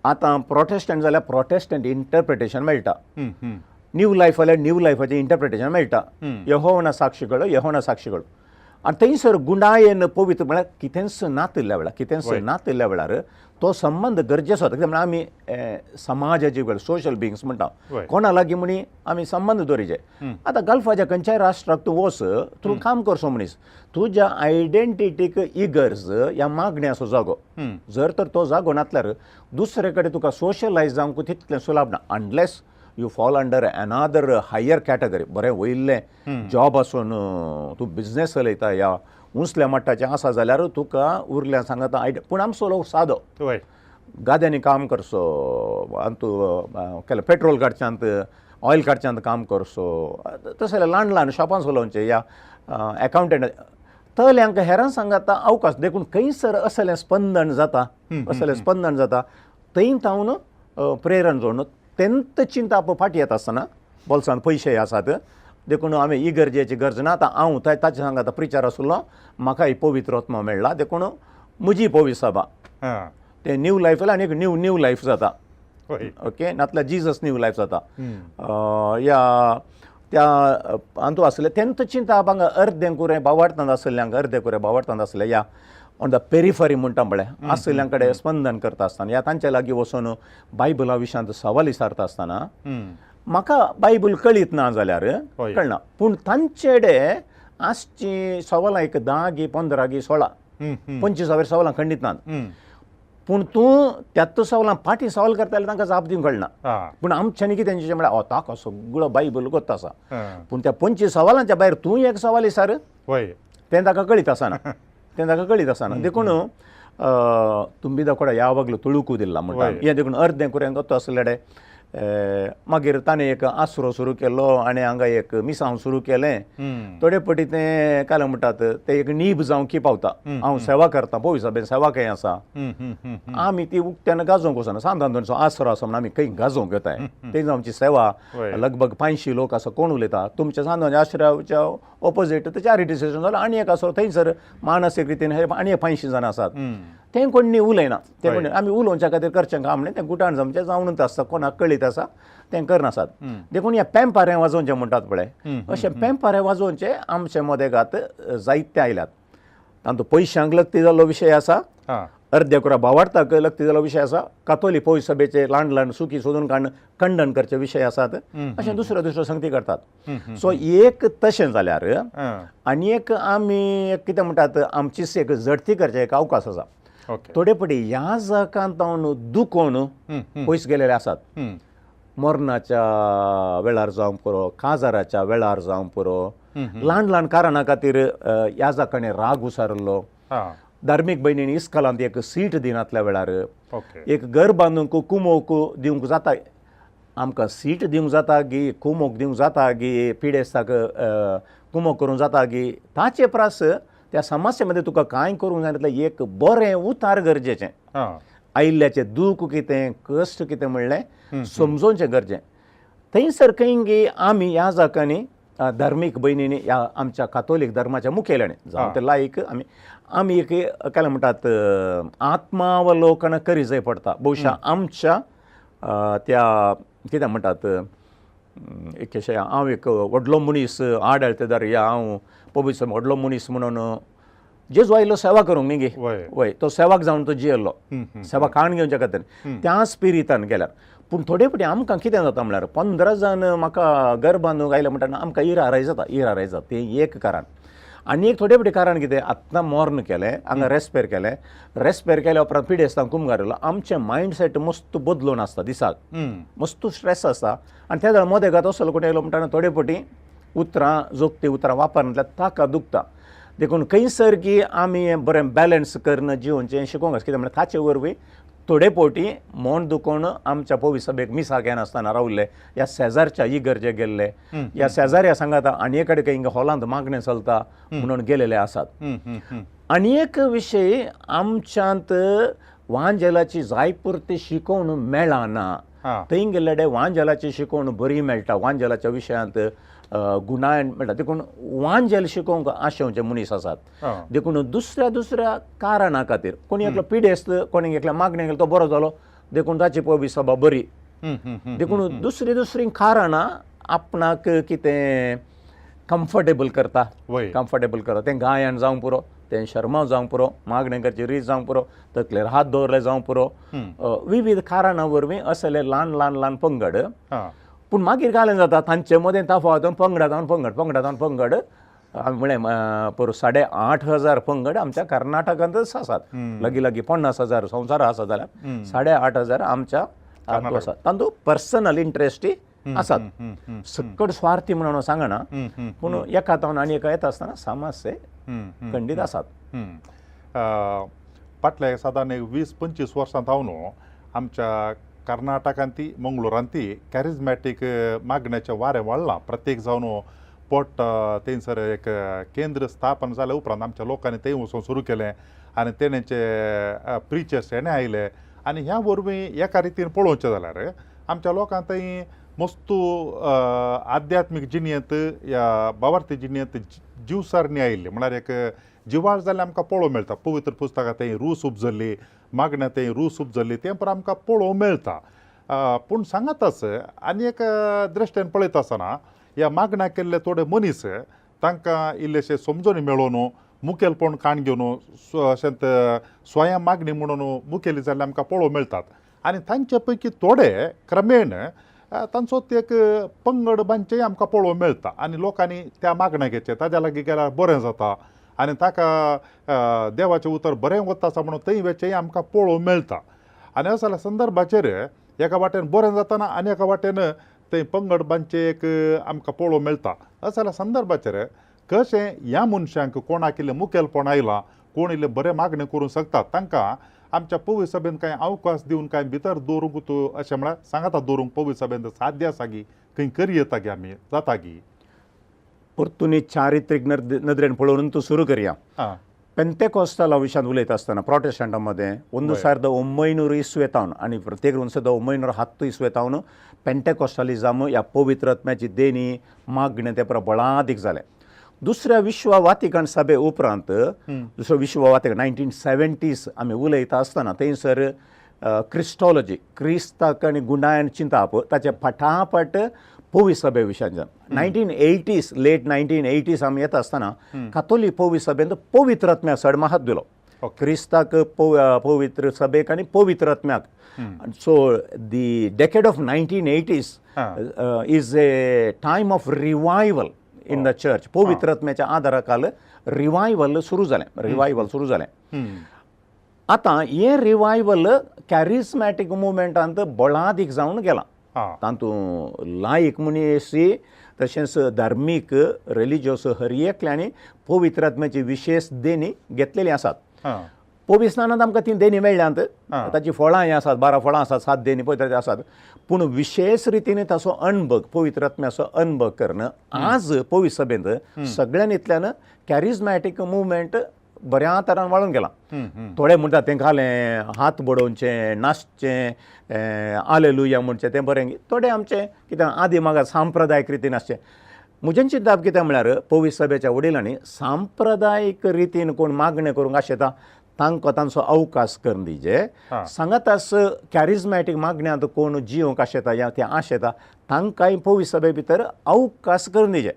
Speaker 2: आतां प्रोटेस्टंट जाल्यार प्रोटेस्टंट इंटरप्रिटेशन मेळटा, न्यू लायफ जाल्यार न्यू लायफाचें इंटरप्रिटेशन मेळटा, यहोवना साक्षी कळो, यहोवना साक्षी कळो. आनी थंयसर गुंडायेन पवित्र म्हळ्यार कितेंच नातिल्ल्या वेळार, कितेंच नातिल्ल्या वेळार तो संबंद गरजेचो जाता. कित्याक म्हळ्यार आमी समाजाचे वेळ सोशल बिंग्स म्हणटा, कोणा लागीं म्हणी आमी संबंद दवरिचे. आतां गल्फाच्या खंयच्याय राष्ट्राक तूं वच, तूं काम करचो मनीस, तुज्या आयडेंटिटीक इगर्ज ह्या मागण्याचो जागो. जर तर तो जागो नासल्यार दुसरे कडेन तुका सोशलायज जावंक तितलें सुलभ ना, unless you fall under another higher category. बरें वयल्लें जॉब आसून तूं बिजनेस चलयता ह्या उंचल्या मट्टाचें आसा जाल्यार तुका उरल्या सांगता आयडिया. पूण आमचो लोक सादो गाद्यांनी काम करचो, आनी तूं केलें पेट्रोल काडच्यांत, ऑयल काडच्यांत काम करचो, तशें जाल्यार ल्हान ल्हान शॉपां चलोवचें या एकावंटंट तल्यांक हेरां सांगाता अवकाश. देखून खंयसर असलें स्पंदन जाता, असलें स्पंदन जाता थंय तावन प्रेरण जोडून तेंत चिंताप फाटी येता आसतना बोल्सांत पयशे आसात, देखून आमी इगर्जेची गरज ना. आतां हांव ताचे सांगाता प्रिचार आसलो, म्हाका ही पवित्र आत्मा मेळ्ळा, देखून म्हजी पवित्र सभा तें न्यू लायफ जाल्यार आनी एक न्यू न्यू लायफ जाता. ओके, नातल्यार जीजस न्यू लायफ जाता. या त्या अंतू आसले तेंत चिंताप हांगा अर्दें कुरें बावाडटांत आसल्ल्यांक, अर्दें कुरें बावाडटांत आसले या ऑन the periphery म्हणटा पळय आसल्ल्यां कडेन स्पंदन करता आसतना या तांचे लागीं वचून बायबला विशयांत सवाल विचारता आसतना म्हाका बायबल कळीत ना जाल्यार कळना, पूण तांचेडे आसची सवालां एक 10 गी 15 गी 16 25 वयर सवालां खंडीत नात, पूण तूं त्याच सवालां फाटीं सवाल करता जाल्यार तांकां जाप दिवंक कळना. पूण आमच्यांनी कितें तेंचें म्हळ्यार ताका सगळो बायबल गोत्त आसा, पूण त्या 25 सवालांच्या भायर तूं एक सवाल विचार तें ताका कळीत आसना, तें ताका कळीत आसना. देखून तुंबिदा कोडा यावागलो तुळुकू दिल्ला म्हणटा हें, देखून अर्दें कुरें गोत्तो आसलें. मागीर ताणें एक आसरो सुरू केलो आनी हांगा एक मिसांव सुरू केलें. थोडे पटी तें काय म्हणटात तें एक नीब जावंक की पावता, हांव सेवा करता पळय सभेन सेवा खंय आसा, आमी ती उक्त्यान गाजोवंक वचना, सांत आंतोनीचो आसरो आसा म्हणून आमी खंय गाजोवंक येताय, थंय आमची सेवा लगभग 500 लोक आसा. कोण उलयता तुमच्या सांत आंतोनी आश्रयाच्या ऑपोजीट चॅरिटी स्टेशन जालो आनी एक आसरो, थंयसर मानसीक रितीन हे आनी 500 जाणां आसात, तें कोण उलयना, तें कोण आमी उलोवच्या खातीर करचें काम न्ही, तें गुटान जमचें जावनूच आसता, कोणाक कळीत आसा तें करनासात. देखून ह्या पेंपारे वाजोवचें म्हणटात पळय, अशें पेंपारे वाजोवचें आमचे मदेगात जायते आयल्यात. तातूंत पयशांक लग्ती जाल्लो विशय आसा, अर्द्या कुरा बावाडताक लग्ती जाल्लो विशय आसा, कातोली पवित्र सभेचे ल्हान ल्हान सुकी सोदून काडून खंडन करचे विशय आसात, अशें दुसऱ्यो दुसऱ्यो संगती करतात. सो एक तशें जाल्यार आनी एक आमी कितें म्हणटात आमचीच एक झडती करचें एक अवकाश आसा. थोडे पटी ह्या जगांत दुखोवन पयस गेलेले आसात, मरणाच्या वेळार जावंक पुरो, काजाराच्या वेळार जावंक पुरो, ल्हान ल्हान कारणां खातीर ह्या जाकांनी राग उसारिल्लो, धार्मीक भयणीन इस्कॉलांत एक सीट दिनातल्या वेळार, एक घर बांदूंक कुमोक दिवंक जाता, आमकां सीट दिवंक जाता गी कुमोक दिवंक जाता गी पिडेस्ताक कुमोक करूंक जाता गी, ताचे प्रास त्या समस्ये तुका कांय करूंक जायना जाल्यार एक बरें उतार गरजेचें, आयिल्ल्याचें दूख कितें कश्ट कितें म्हणलें समजोवचें गरजें. थंयसर खंय गी आमी ह्या जाकांनी धार्मीक भयणींनी ह्या आमच्या कातोलीक धर्माच्या मुखेल्यांनी जावं ते लायक आमी आमी एक काय म्हणटात आत्मावलोकन करी जाय पडटा. बहुशा आमच्या त्या कितें म्हणटात एक अशें हांव एक व्हडलो मनीस आडळतेदार या हांव पवित्र व्हडलो मनीस म्हणून जेजू आयलो सेवा करूंक न्ही गे, वय तो सेवाक जावन तो जियेल्लो, सेवा काण घेवच्या खातीर त्या स्पिरितान गेल्यार. पूण थोडे फावटी आमकां कितें जाता म्हणल्यार 15 जाण म्हाका घर बांदूंक आयले म्हणटा आमकां इराराय जाता, इराराय जाता तें एक कारण. आनी एक थोडे फावटी कारण कितें आतां मोर्न केलें हांगा रेस्पेर केलें, रेस्पेर केल्या उपरांत पिडेस्तांक कुमगारलो, आमचें मायंडसेट मस्त बदलून आसता दिसाक, मस्त स्ट्रेस आसता आनी त्या वेळार मदेगात असलो कोण येयलो म्हणटा थोडे फावटी उतरां जोगती उतरां वापरनातल्यार ताका दुखता. देखून खंयसर की आमी हें बरें बॅलन्स करून जिवनचें शिकोवंक आसा. कित्याक म्हणल्यार ताचे वरवीं थोडे फावटी मोन दुखोवन आमच्या पवी सभेक मिसाक येनासतना रावले, ह्या शेजारच्या इगर्जे गेल्ले, ह्या शेजाऱ्या सांगाता आनी एक कडेन हिंगा हॉलांत मागणें चलता म्हणून गेलेले आसात. आनी एक विशय आमच्यांत वांजेलाची जायपुरती शिकोवण मेळना. थंय गेल्ले कडेन वांजेलाची शिकोवण बरी मेळटा, वांजेलाच्या विशयांत गुणायन मेळटा, देखून वांजेल शिकोवंक आशेवचे मनीस आसात. देखून दुसऱ्या दुसऱ्या कारणा खातीर कोणी एकलो पिडेस्त, कोणी एकल्या मागणें गेलो तो बरो जालो, देखून ताची पवी सभा बरी. देखून दुसरी दुसरी कारणां आपणाक कितें कम्फर्टेबल करता, कम्फर्टेबल करता. तें गायन जावंक पुरो, तें शर्मा जावंक पुरो, मागणें करची रीत जावंक पुरो, तकलेर हात दवरले जावंक पुरो, विविध कारणां वरवीं असले ल्हान ल्हान ल्हान पंगड. पूण मागीर घालें जाता तांचे मदें तफावत, पंगडा जावन पंगड, पंगडा जावन पंगड. आमी म्हळें पोरूं 8,500 पंगड आमच्या कर्नाटकांतच आसात. लागीं लागीं 50,000 संवसार आसा जाल्यार 8,500 आमच्या आसा. तातूंत पर्सनल इंट्रस्टी आसात, सक्कड स्वार्थी म्हणून सांगना, पूण एका तावन आनी एका येता आसतना समस्ये खंडीत आसात.
Speaker 1: फाटल्या सादारण एक 20-25 वर्सां जावन आमच्या कर्नाटकांत ती मंगळुरांत ती कॅरिजमॅटीक मागण्याचें वारें वाडलां. प्रत्येक जावन पोट थंयसर एक केंद्र स्थापन जाल्या उपरांत आमच्या लोकांनी थंय वचून सुरू केलें आनी तेणेचे प्रिचर्स हेणे आयले आनी ह्या वरवीं एका रितीन पळोवचें जाल्यार आमच्या लोकांक थंय मस्तू आध्यात्मीक जिणेंत या भावार्थी जिणेंत जीवसारणी आयिल्ली, म्हळ्यार एक जिवाळ जाल्यार आमकां पळोवंक मेळटा. पवित्र पुस्तकां थंय रूस उपजल्ली, मागण्या थंय रूस उपजल्ली, तें पण आमकां पळोवंक मेळटा. पूण सांगाताच आनी एक दृश्टेन पळयता आसतना ह्या मागण्या केल्ले थोडे मनीस तांकां इल्लेशे समजणी मेळोवन मुखेलपण काण घेवन अशेंत स्वयं मागणी म्हणून मुखेली जाल्ले आमकां पळोवंक मेळटात. आनी तांचे पैकी थोडे क्रमेण तांचो एक पंगड बांदचेय आमकां पळोवंक मेळटा आनी लोकांनी त्या मागण्या घेतचें, ताज्या लागीं गेल्यार बरें जाता आनी ताका देवाचें उतर बरें वता आसा म्हणून थंय वचचेंय आमकां पळोवंक मेळटा. आनी असल्या संदर्भाचेर एका वाटेन बरें जाताना आनी एका वाटेन थंय पंगड बांदचें एक आमकां पळोवंक मेळटा. असल्या संदर्भाचेर कशें ह्या मनशांक कोणाक इल्लें मुखेलपण आयलां, कोण इल्लें बरें मागणें करूंक शकतात, तांकां आमच्या पवी सभेन कांय अवकाश दिवन कांय भितर दवरूंक तूं अशें म्हळ्यार सांगाता दवरूंक पवी सभेन साध्य आसा गी, खंय करी येता गी, आमी जाता गी?
Speaker 2: परतून चारित्रीक नदरेन पळोवन तूं सुरू करया. ಪೆಂತೆಕೋಸ್ತಲ ವಿಷಯ ಉಲೈತ ಆಸ್ತಾನ ಪ್ರಾಟೆಸ್ಟೆಂಟ್ ಮಧ್ಯೆ 1900 ಇಸ್ವೆ ತಾवन आणि प्रत्येक 1910 इस्वे तावन पेंटेकोस्टलिझम ह्या पवित्र आत्म्याची देणी मागणें ते प्रबळादीक जालें. दुसऱ्या विश्व वातिकन सभे उपरांत, दुसरो विश्व वातिकन 1970s आमी उलयता आसतना थंयसर क्रिस्टॉलॉजी, क्रिस्ताक आनी गुणायन चिंताप ताचे फटाफट पवी सभे विशयान 1980s, late 1980s आमी येता आसतना कातोलीक पवी सभेन पवित्र आत्म्याक चड महत्व दिलो, क्रिस्ताक, पवित्र सभेक आनी पवित्र आत्म्याक. So the decade of 1980s is a time of revival in the church. पवित्र आत्म्याच्या आदाराखाल रिवायवल सुरू जालें, रिवायवल सुरू जालें. आतां हें रिवायवल कॅरिस्मॅटीक मुवमेंटांत बळादीक जावन गेलां. तातूंत लायक मनीस तशेंच धार्मीक रिलिजियस हर एकल्यांनी पवित्र आत्म्याची विशेश देणी घेतलेली आसात. पवित्र स्नानांत आमकां ती देणी मेळ्ळ्यांत, ताची फळां हें आसात, 12 फळां आसात, 7 देणी पवित्र आसात. पूण विशेश रितीन ताचो अणभव, पवित्र आत्म्याचो अणभव करून आज पवित्र सभेंत सगळ्यांनी कॅरिज्मॅटीक मुवमेंट बऱ्या तरान वाळून गेलां. थोडे म्हणटात तें घालें हात बडोवचें, नाचचें, आलेलुया म्हणचें तें बरें. थोडे आमचें कितें आदी मागा सांप्रदायीक रितीन आसचें. म्हजें चिंतप कितें म्हळ्यार पवित्र सभेच्या वडिलांनी सांप्रदायीक रितीन कोण मागणें करूंक आशेता तांकां तांचो अवकाश करून दिजे. सांगाताच कॅरिज्मॅटीक मागण्यांत कोण जियोंक आशेता या ते आशेता तांकांय पवित्र सभे भितर अवकाश करून दिजे.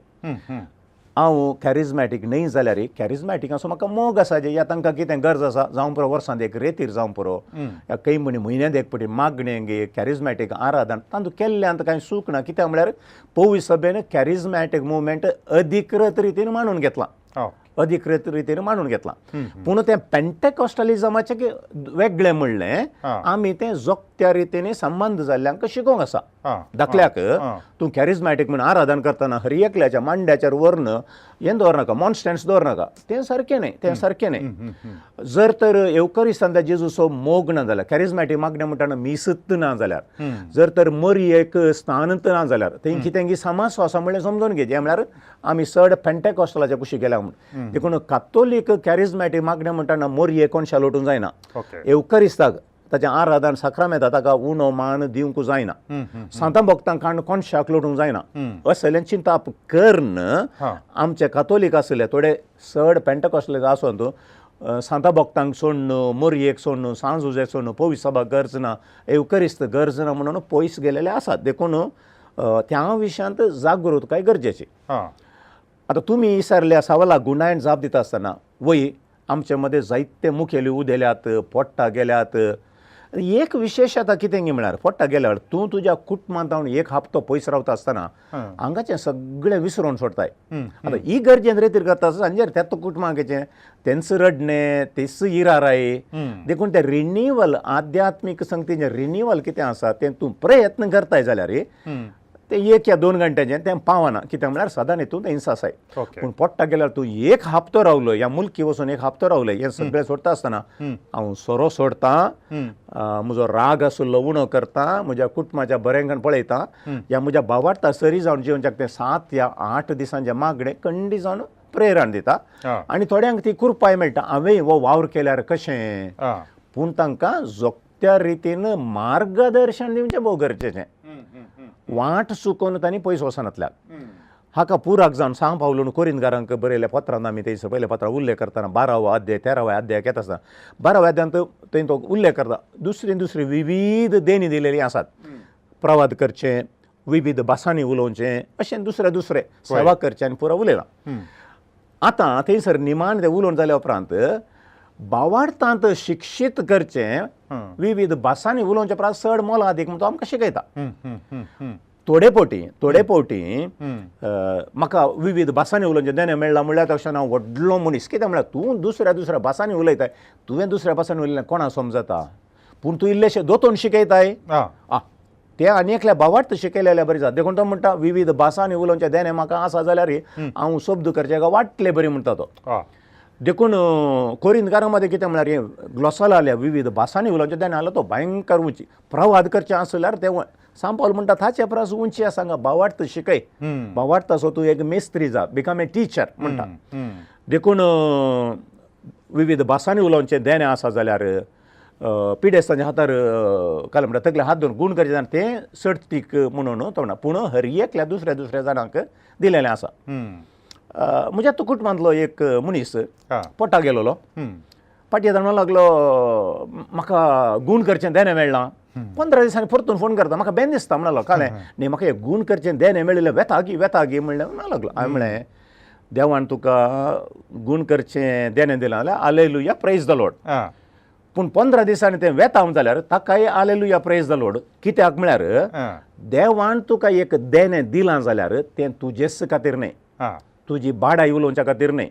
Speaker 2: हांव कॅरिज्मॅटीक न्हय जाल्यार कॅरिज्मॅटिकाचो म्हाका मोग आसा, जे या तांकां कितें गरज आसा जावं पुरो, वर्सांत एक रेतीर जावं पुरो या खंय म्हणी म्हयन्यांत एक फावटी मागणें गे कॅरिज्मॅटीक आराधन तातूंत केल्ल्यांत कांय चूक ना. कित्याक म्हळ्यार पवित्र सभेन कॅरिज्मॅटीक मुवमेंट अधिकृत रितीन मानून घेतलां, अधिकृत रितीन मानून घेतलां. पूण तें पेंटेकॉस्टलिजमाचें वेगळें म्हणलें आमी तें जोगत्या रितीन संबंद जाल्ल्यांक शिकोवंक आसा. धाकल्याक तूं कॅरिज्मॅटीक म्हूण आराधन करतना हर एकल्याच्या मांड्याचेर व्हरून हें दवरनाका, मॉन्स्टन्स दवरनाका. तें सारकें न्हय, तें सारकें न्हय. जर तर एवकरिस्तान जेजूचो मोग ना जाल्यार, कॅरिज्मॅटीक मागणें म्हणटाना मिसत ना जाल्यार, जर तर मरियेक स्थानत ना जाल्यार, थंय कितें समाज आसा म्हणलें समजून घे. जें म्हळ्यार आमी चड पेंटेकॉस्टलाच्या कुशीक गेल्या म्हूण. देखून कातोलीक कॅरिज्मॅटीक मागणें म्हणटाना मरिये कोणशा लोटूंक जायना, एवकरिस्ताक ताचें आराधन साक्रामेंता ताका उणो मान दिवंक जायना, सांतां भक्तांक काण कोणशाक लोटूंक जायना, असलें चिंताप करून आमचे कातोलीक आसले थोडे चड पेंटकॉस्टले आसून तूं सांतां भक्तांक सोडून, मोरयेक सोडून, सांजुजेक सोडून, पवित्र सभा गरज ना, एवकरिस्त गरज ना म्हणून पयस गेलेले आसात. देखून त्या विशयांत जागृतकाय गरजेची. आतां तुमी विचारल्या सवाला गुणायन जाप दिता आसतना वय आमचे मदें जायते मुखेली उदेल्यात, पोट्टा गेल्यात. एक विशेश आतां कितें म्हळ्यार पोट्टा गेल्यार तूं तुज्या कुटुंबांत एक हप्तो पयस रावता आसतना हांगाचें सगळें विसरून सोडताय. आतां ही गरजेन रेतीर करता आसतना सांजेर त्या कुटुंबाचें तेंच रडणें, तेच इराराय. देखून तें रिन्युवल, आध्यात्मीक संगतीचें रिन्युवल कितें आसा तें तूं प्रयत्न करताय जाल्यार तें 1 या 2 घंट्याचें तें पावना. कितें म्हळ्यार सदां हितून तें हिंसा आसाय. पूण पोट्टा गेल्यार तूं एक हप्तो रावलो, ह्या मुलकी वचून एक हप्तो रावलो, हें सगळें सोडटा आसतना हांव सोरो सोडटा, म्हजो राग आशिल्लो उणो करता, म्हज्या कुटुंबाच्या बरेंकण पळयता, ह्या म्हज्या भावार्था सरी जावन जिवनच्याक तें 7 या 8 दिसांचें मागणें कंडी जावन प्रेरण दिता आनी थोड्यांक ती कृपाय मेळटा, हांवें हो वावर केल्यार कशें. पूण तांकां जोगत्या रितीन मार्गदर्शन दिवचें भोव गरजेचें. वाट चुकोवन तांणी पयस वचनातल्या. हाका पुराक जावन सांग पावलून कोरिंदकारांक बरयल्या पत्रान आमी थंयसर पयल्या पत्रां उल्लेख करतना 12वो अध्याय 13व्या अध्यायाक येता आसतना 12व्या अध्यायांत थंय तो उल्लेख करता. दुसरी दुसरी विविध देणी दिलेली आसात, प्रवाद करचें, विविध भासांनी उलोवचें, अशें दुसरे दुसरे सेवा करचें आनी पुरो उलयलां. आतां थंयसर निमाण तें उलोवन जाल्या उपरांत भावार्थांत शिक्षीत करचें, विविध भासांनी उलोवचें परस चड मोलादीक म्हणून तो आमकां शिकयता. थोडे फावटी म्हाका विविध भासांनी उलोवचें देणें मेळ्ळां म्हणल्यार तशें हांव व्हडलो मनीस. कितें म्हळ्यार तूं दुसऱ्या दुसऱ्या भासांनी उलयताय, तुवें दुसऱ्या भासांनी उलयलें कोणा समजता, पूण तूं इल्लेशें दोतोन शिकयताय तें आनी एकल्या भावार्थ शिकयलें बरें जाता. देखून तो म्हणटा विविध भासांनी उलोवचें देणें म्हाका आसा जाल्यार हांव शब्द करचें काय वाटलें बरी म्हणटा तो. देखून कोरिंदकारां मदें कितें म्हळ्यार हें ग्लोसोलाल्या विविध भासांनी उलोवचें देणें आसलो तो भयंकर उंची प्रवाद करचें आसल्यार तें सांग पावल म्हणटा ताचे परस उंची आसा हांगा भावार्थ शिकय, भावार्थाचो तूं एक मेस्त्री जा, बिकम ए टिचर म्हणटा. देखून विविध भासांनी उलोवचें देणें आसा जाल्यार पिडेस्तांच्या हातार काल म्हणटा तकले हात धरून गूण करचें जाल्यार तें सर्तीक म्हणून तो म्हणटा. पूण हर एकल्या दुसऱ्या दुसऱ्या जाणांक दिलेलें आसा. म्हज्या कुटुंबांतलो एक मनीस पोटा गेलोलो, फाटी येतना म्हणूंक लागलो म्हाका गूण करचें देणें मेळ्ळां. 15 दिसांनी परतून फोन करता, म्हाका बेन दिसता म्हणलो कालें न्ही म्हाका एक गूण करचें देणें मेळिल्लें, वेता गी वेता गी म्हणलें म्हणूंक लागलो. हांवें म्हणलें देवान तुका गूण करचें देणें दिलां जाल्यार आलेलुया, प्रेज the Lord. पूण 15 दिसांनी तें वेता जाल्यार ताकाय आलेलुया, प्रेज the Lord. कित्याक म्हळ्यार देवान तुका एक देणें दिलां जाल्यार तें तुजेच खातीर न्हय, तुजी बाडाय उलोवच्या खातीर न्हय,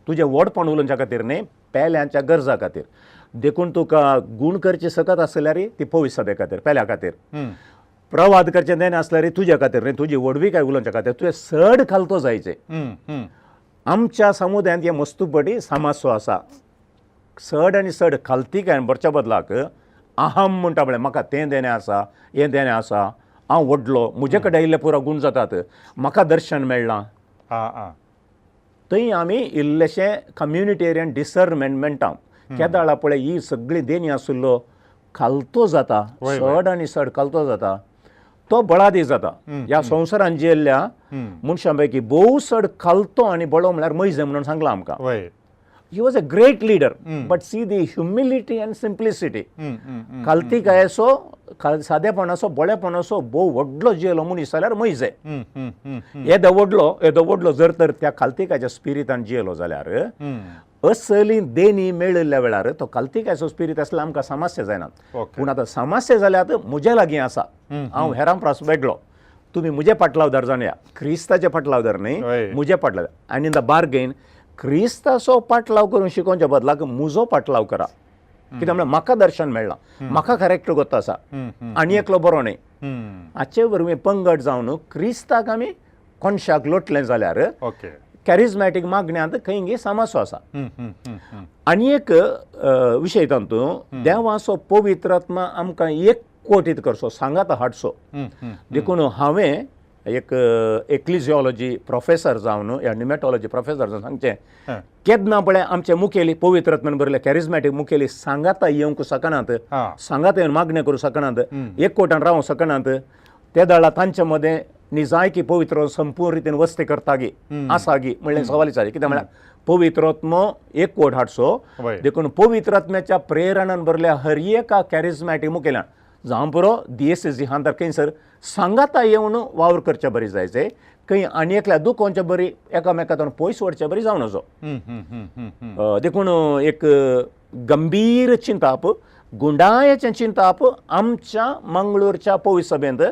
Speaker 2: तुजें व्हडपण उलोवच्या खातीर न्हय, पेल्यांच्या गरजा खातीर. देखून तुका गूण करची सकत आसल्यार ती पवित्र सभे खातीर, पेल्या खातीर. प्रवाद करचें देणें आसल्यार तुज्या खातीर न्हय, तुजी व्हडविकाय उलोवच्या खातीर, तुवें चड खालतो जायचें. आमच्या समुदायांत हें मस्तुपटी समाजसो आसा, चड आनी चड खालतीकाय भरच्या बदलाक अहम म्हणटा पळय, म्हाका तें देणें आसा, हें देणें आसा, हांव व्हडलो, म्हजे कडेन आयिल्ले पुरो गूण जातात, म्हाका दर्शन मेळ्ळां. थंय आमी इल्लेशें कम्युनिटेरियन डिसर्नमेंट म्हणटा. केदाळा पळय ही सगळी देणी आशिल्लो खालतो जाता, चड आनी चड खालतो जाता, तो बळादी जाता. ह्या संवसारान जियेल्ल्या मनशां पैकी भोव चड खालतो आनी बळो म्हळ्यार मैजे म्हणून सांगलां आमकां. He was a great leader, but see the humility and simplicity. खालतीकायेचो, सादेपणाचो, बळेपणाचो भोव व्हडलो जियेलो मनीस जाल्यार मैजे. येदो व्हडलो, येदो व्हडलो जर तर त्या खालतीकायच्या स्पिरितान जियेलो जाल्यार असली देणी मेळिल्ल्या वेळार तो खालतीकायचो स्पिरीत आसल्यार आमकां समस्या जायना. पूण आतां समस्या जाल्यार म्हज्या लागीं आसा, हांव हेरां परस वेगळो, तुमी म्हजे पाटलावदार जाणया, क्रिस्ताचे पाटलावदार न्हय, म्हजे पाटलावदार. आनी इन the bargain क्रिस्ताचो पाटलाव करून शिकोवच्या बदलाक म्हजो पाटलाव करा. कित्याक म्हळ्यार म्हाका दर्शन मेळ्ळां, म्हाका कॅरेक्टर गोत्त आसा, आनी एकलो बरो न्हय. हाचे वरवीं पंगड जावन क्रिस्ताक आमी कोनशाक लोटलें जाल्यार
Speaker 1: ओके
Speaker 2: कॅरिजमॅटीक मागण्यांत खंय गे समस्या आसा.
Speaker 1: हम्म, हम्म, हम्म, हम्म.
Speaker 2: आनी एक विशय तातूंत देवाचो पवित्र आत्मा आमकां एकवटीत करचो, सांगात हाडचो.
Speaker 1: हम्म, हम्म.
Speaker 2: देखून हांवें एक एक्लिजियोलॉजी प्रोफेसर जावन या न्युमेटॉलॉजी प्रोफेसर जावन सांगचें, केन्ना पळय आमचे मुखेली पवित्र आत्म्यान भरले कॅरिजमॅटीक मुखेली सांगाता येवंक शकनात, सांगाता येवन मागणें करूं शकनात, एकवटान रावंक शकनात, ते वेळार तांचे मदें निजायकी पवित्र संपूर्ण रितीन वस्ती करता गी आसा गी म्हणलें सवाल विचारचें. कित्याक म्हळ्यार पवित्र आत्मो एकवट हाडचो. देखून पवित्र आत्म्याच्या प्रेरणान भरल्या हर एका कॅरिजमॅटीक मुखेल्यान जावं पुरो दियेसेजी हांतर खंयसर सांगाता येवन वावर करचे बरी जायचे, खंय आनी एकल्या दुखोवचे बरी एकामेकांतून पयस व्हरचे बरी जावन वचो.
Speaker 1: हम्म, हम्म, हम्म, हम्म, हम्म.
Speaker 2: देखून एक गंभीर चिंताप, गुंडायेचें चिंताप आमच्या मंगळूरच्या पवित्र सभेंत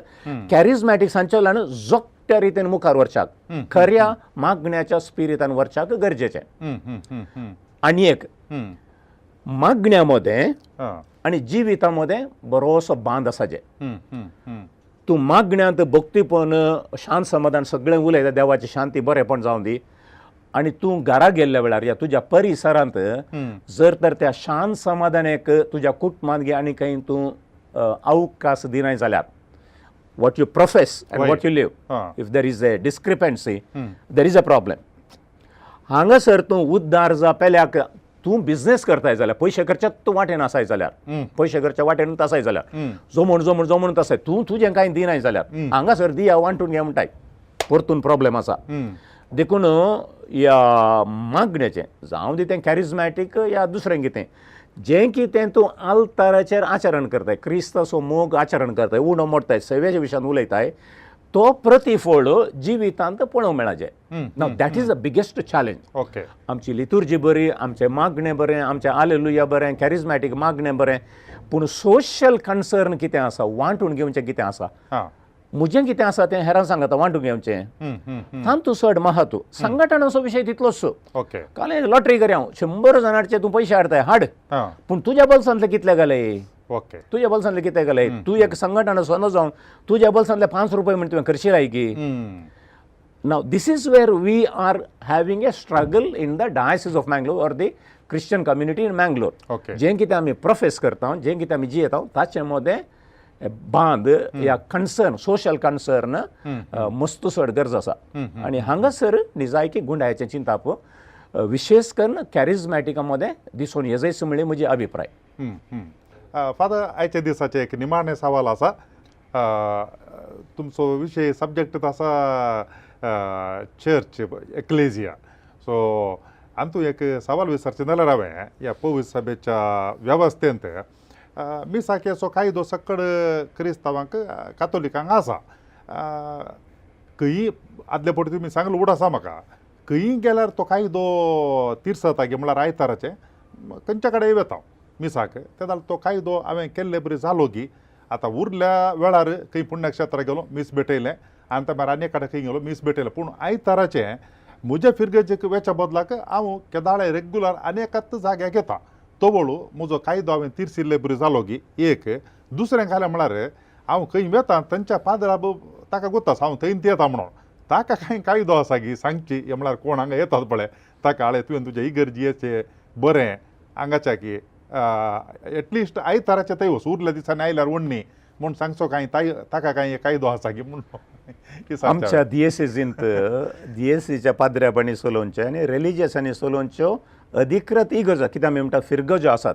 Speaker 2: कॅरिजमॅटीक संचलन जोकट्या रितीन मुखार व्हरच्याक, खऱ्या मागण्याच्या स्पिरितान व्हरच्याक गरजेचें.
Speaker 1: हम्म, हम्म, हम्म, हम्म.
Speaker 2: आनी एक मागण्या मदें आनी जिविता मदें बरोसो बांद आसा जे
Speaker 1: हम्म, हम्म, हम्म.
Speaker 2: तूं मागण्यांत भक्तीपण शांत समाधान सगळें उलयता, देवाची शांती बरेपण जावं दी, आनी तूं घरा गेल्ल्या वेळार या तुज्या परिसरांत जर तर त्या शांत समाधानेक तुज्या कुटुंबांत गे आनी खंय तूं अवकाश दिनाय जाल्यार, what you profess and what you live, if there is a discrepancy, there is a problem. हांगासर तूं उद्दार जा पेल्याक तूं बिजनेस करताय जाल्यार, पयशे करच्यात तूं वाटेन आसाय जाल्यार, पयशे करच्या वाटेन आसाय जाल्यार, जमून जमून जमून आसाय तूं, तुजें कांय दिनाय जाल्यार, हांगासर दिया वांटून घे म्हणटाय, परतून प्रॉब्लेम आसा. देखून ह्या मागण्याचें जावं दी तें कॅरिजमॅटीक या दुसरें कितें, जें कितें तूं आल्ताराचेर आचरण करताय, क्रिस्ताचो मोग आचरण करताय, उणो मोडटाय, सेवेच्या विशयान उलयताय, तो प्रतिफळ जिवितांत पळोवंक मेळाचें. Now that is the biggest challenge. आमची लितुर्जी बरी, आमचें मागणें बरें, आमचें आलेलुया बरें, कॅरिजमॅटीक मागणें बरें, पूण सोशल कन्सर्न कितें आसा, वांटून घेवचें कितें आसा, म्हजें कितें आसा तें हेरांक सांगता वांटून घेवचें,
Speaker 1: हम्म, हम्म, हम्म.
Speaker 2: तांतू चड महत्व संघटनाचो विशय तितलोच. काल लॉटरी करया हांव, 100 जाणांचे तूं पयशे हाडताय हाड, पूण तुज्या बोल्सांतले कितले घाले, तुज्या बोल्सांतले कितले घाले, तूं एक संघटना सोनो जावन तुज्या बोल्सांतले 5 रुपये म्हण तुवें करशी की. Now, this is where we are having a struggle in the Diocese of Mangalore or the Christian community in Mangalore. जें कितें आमी प्रोफेस करता, जें कितें आमी जियेता, ताचे मदें बांद या कन्सर्न, सोशल कन्सर्न मस्त चड गरज आसा. आनी हांगासर निजायकी गुंडायेचें चिंताप विशेश करून कॅरिजमॅटिका मदें दिसून येजायचो म्हणल्यार म्हजी अभिप्राय.
Speaker 1: फादर, आयच्या दिसाचें एक निमाणें सवाल आसा. तुमचो विशय सब्जेक्ट आसा चर्च एक्लेजिया. सो आनी एक सवाल विचारचें जाल्यार हांवें ह्या पवित्र सभेच्या वेवस्थेंत मिसाकेचो कायदो सकड क्रिस्तांवांक कातोलिकांक आसा. खंयी आदले फावटी तुमी सांगलो उड आसा म्हाका, खंयी गेल्यार तो कायदो तिरसता गे, म्हळ्यार आयताराचें खंयच्या कडेन वता हांव मिसाक ते जाल्यार तो कायदो हांवें केल्ले बरी जालो की आतां उरल्या वेळार खंय पुण्यक्षेत्राक गेलो मीस भेटयलें, आनी ते मागीर आनी कडेन खंय गेलो मीस भेटयलें, पूण आयताराचें म्हज्या फिरगेजेक वेच्या बदलाक हांव केदाळे रेगुलर आनी एकाच जाग्याक येता, तवळ म्हजो कायदो हांवें तिरसिल्ले बरी जालो की. एक दुसरें घालें म्हळ्यार हांव खंय वेता थंयच्या पाद्रा ताका गोता हांव थंय येता म्हणून ताका कांय कायदो आसा की सांगची, हे म्हळ्यार कोण हांगा येतात पळय ताका आळे तुवें तुजे इगर्जेचें बरें हांगाच्या की एटलिस्ट आयताराचें थंय वच, उरल्या दिसांनी आयल्यार वण्णी म्हूण सांगचो कांय ताका कांय कायदो आसा की म्हूण.
Speaker 2: आमच्या दियेसेजींत दियेसीच्या पाद्र्यापांनी चलोवचें आनी रिलिजियसांनी चलोवच्यो अधिकृत इगर्जो, कित्याक आमी म्हणटा फिरगजो आसात,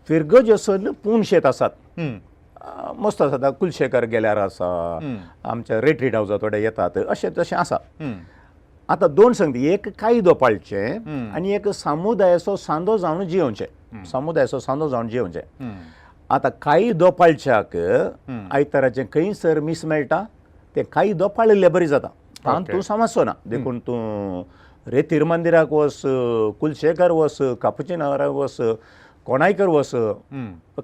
Speaker 2: फिरगजो सोडून पुणशेत आसात, मस्त आसात, कुलशेखर गेल्यार आसा, आमच्या रेट्रीट हावजा थोडे येतात, अशें तशें आसा. आतां दोन सांगता, एक कायदो पाळचें आनी एक समुदायाचो सांदो जावन जियोवचें, समुदायाचो सांदो जावन जियोवचें. आतां कायदो पाळच्याक आयताराचें खंयसर मीस मेळटा तें कायदो पाळिल्ले बरी जाता, तातूंत तूं समजचो ना. देखून तूं रेतीर मंदिराक वच, कुलशेखर वच, कापुचिनाक वच, कोणायकर वच,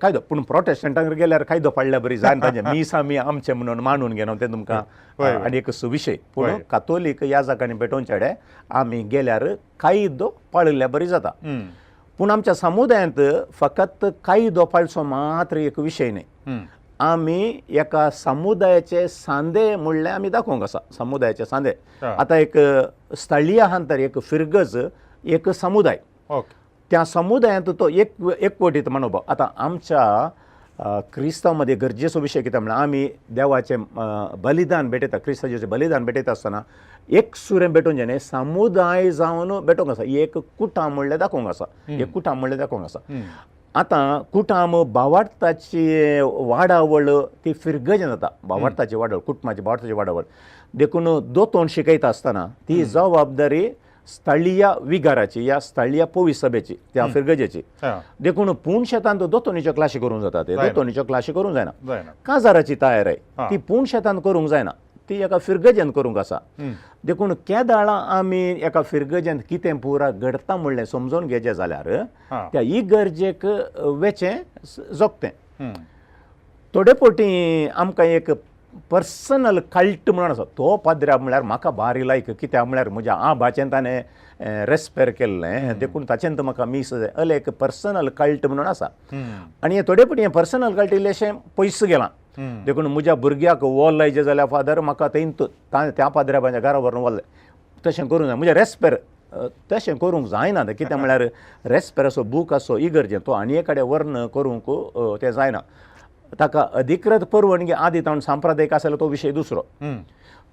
Speaker 2: कायदो. पूण प्रोटेस्टंटांक गेल्यार कायदो पाळ्ळ्या बरी जायना, तांचें मीस आमी आमचें म्हणून मानून घेना तें तुमकां आनी एक विशय. पूण कातोलीक ह्या जाग्यांनी भेटोवचे कडेन आमी गेल्यार कायदो पाळिल्ल्या बरी जाता. पूण आमच्या समुदायांत फकत कायदो पाळचो मात्र एक विशय न्हय, आमी एका समुदायाचे सांदे म्हणल्यार आमी दाखोवंक आसा, समुदायाचे सांदे. आतां एक स्थळीय आहांतर एक फिरगज एक समुदाय, त्या समुदायांत तो एक एकवटीत मनोभाव. आतां आमच्या क्रिस्तांव मदें गरजेचो विशय कितें म्हणल्यार आमी देवाचें बलिदान भेटयता, क्रिस्ताचें बलिदान भेटयता आसतना एक सुरें भेटोवन जेणे समुदाय जावन भेटोवंक आसा, एक कुटाम म्हणल्यार दाखोवंक आसा, एक कुटाम म्हणल्यार दाखोवंक आसा. आतां कुटाम भावार्थाची वाडावळ ती फिरगजेन जाता, भावार्थाची वाडावळ, कुटुंबाची भावार्थाची वाडावळ. देखून दोतोन शिकयता आसतना ती जबाबदारी स्थळीय विगाराची या स्थळीय पोवी सभेची त्या फिरगजेची. देखून पूण शेतांत दोतोनीच्यो क्लासी करूंक जाता, ते दोतोनीच्यो क्लासी करूंक जायना. काजाराची तयारी ती पूण शेतांत करूंक जायना, ती एका फिरगजेन करूंक आसा. देखून केदाळा आमी एका फिरगजेन कितें पुरा घडता म्हणलें समजून घेवचें जाल्यार त्या इगर्जेक वेचें जोगतें. थोडे फावटी आमकां एक पर्सनल कल्ट म्हणून आसा, तो पाद्र्या म्हणल्यार म्हाका भारी लायक, कित्याक म्हळ्यार म्हज्या आबाचें ताणें रेस्पेर केल्लें, देखून ताचें म्हाका मीस अलें एक पर्सनल कल्ट म्हणून आसा. आनी हें थोडे फावटी हें पर्सनल कल्ट इल्लेशें पयस गेलां. देखून म्हज्या भुरग्याक वॉल लायचें जाल्यार फादर म्हाका थंय त्या पाद्र्या म्हाज्या घरा व्हरून वॉल तशें करूंक जाय, म्हज्या रेस्पेर तशें करूंक जायना. कित्याक म्हळ्यार रेस्पेराचो बूक आसो इगर्जें तो आनी एक कडेन व्हरून करूंक तें जायना, ताका अधिकृत परवानगी आदी ताणून सांप्रदायीक आसा तो विशय दुसरो.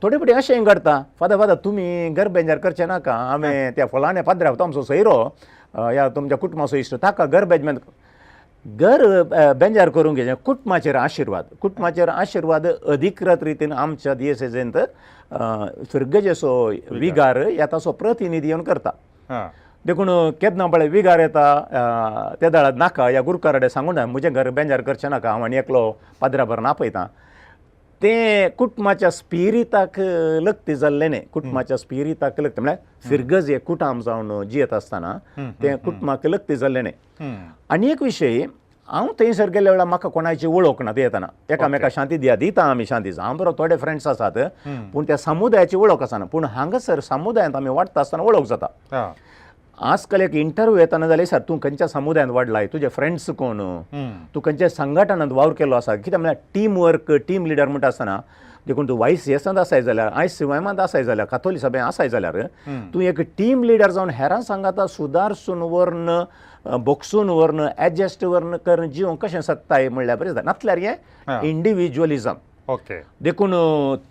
Speaker 2: थोडे फावटी अशें घडटा, फादर फादर तुमी गरबेंजार करचें नाका, आमी त्या फलाण्या पाद्र्याक तो आमचो सोयरो ह्या तुमच्या कुटुंबाचो इश्ट, ताका गरबेजमेंट घर बेंजार करूंक घेवचें. कुटुंबाचेर आशिर्वाद, कुटुंबाचेर आशिर्वाद अधिकृत रितीन आमच्या दियसेजेंत फिरगजेचो विगार ह्या ताचो प्रतिनिधी येवन करता. देखून केन्ना पळय विगार येता ते दाळा नाका ह्या गुरकाराडे सांगून म्हजें घर बेंजार करचें नाका, हांव आनी एकलो पाद्र्या भरून आपयता. तें कुटुंबाच्या स्पिरिताक लग्ती जाल्लें न्ही, कुटुंबाच्या स्पिरिताक लग्ती म्हळ्यार फिरगज हे कुटाम जावन जियेत आसतना तें कुटुंबाक लग्ती जाल्लें न्ही. आनी एक विशय, हांव थंयसर गेल्ल्या वेळार म्हाका कोणाची वळख ना, येतना एकामेका शांती दिया दिता आमी शांती, हांव बरो थोडे फ्रेंड्स आसात पूण त्या समुदायाची वळख आसना. पूण हांगासर समुदायांत आमी वाडटा आसतना वळख जाता. आजकाल एक इंटरव्यू येताना जाल्यार सर तूं खंयच्या समुदायांत वाडलाय, तुजे फ्रेंड्स कोण, तूं खंयच्या संघटनांत वावर केल्लो आसा, कित्याक म्हळ्यार टीम वर्क टीम लिडर म्हणटा आसतना देखून तूं वायस एसांत आसाय जाल्यार आय सी वायमांत आसाय जाल्यार कातोली सभेंत आसाय जाल्यार तूं एक टीम लिडर जावन हेरां सांगाता सुदारसून व्हरून बोक्सून व्हरून एडजस्ट व्हरून करून जिवंक कशें शकताय म्हणल्यार बरें जाता, नातल्यार हें इंडिविज्युअलिजम.
Speaker 1: ओके,
Speaker 2: देखून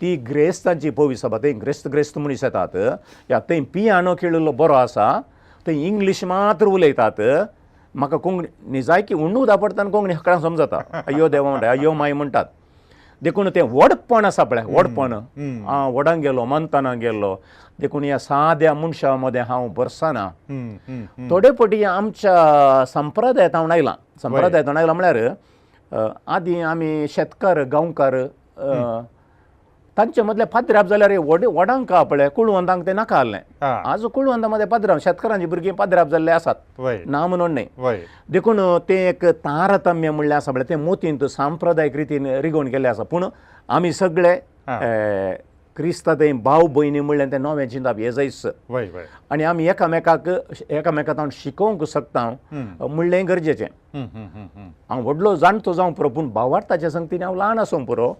Speaker 2: ती ग्रेस्तांची पोवी सभा, थंय ग्रेस्त ग्रेस्त मनीस येतात, ह्या थंय पियानो खेळिल्लो बरो आसा, थंय इंग्लीश मात्र उलयतात. म्हाका कोंकणी निजायकी उण्णू दापडटा कोंकणी हकडां समजता, अय्यो देवा म्हणटा, अय्यो माय म्हणटात. देखून तें व्हडपण आसा पळय, व्हडपण, हांव व्हडांक गेलो मंताना गेल्लो, देखून ह्या साद्या मनशां मदें हांव बरसना. थोडे फावटी आमच्या संप्रदायांत हांव आयलां, संप्रदायांत आयलां म्हळ्यार आदीं आमी शेतकार गांवकार तांचे मदले पाद्राप जाल्यार व्हड व्हडांक पळय कुळवंतांक तें नाका आहलें. आज कुळवंता मदें पाद्राप शेतकारांची भुरगीं पाद्राप जाल्ले आसात, ना म्हणून न्हय. देखून तें एक तारतम्य म्हणलें आसा पळय, तें मोतींत सांप्रदायीक रितीन रिगोवन गेल्लें आसा. पूण आमी सगळे क्रिस्ता थंय भाव भयणी म्हणलें तें नवें चिंतप हें जायच, आनी आमी एकामेकाक एकामेका तावन शिकोवंक शकता म्हणलें गरजेचें. हांव व्हडलो जाणटो जावंक पुरो पूण भावार्थाच्या संगतीन हांव ल्हान आसूंक पुरो,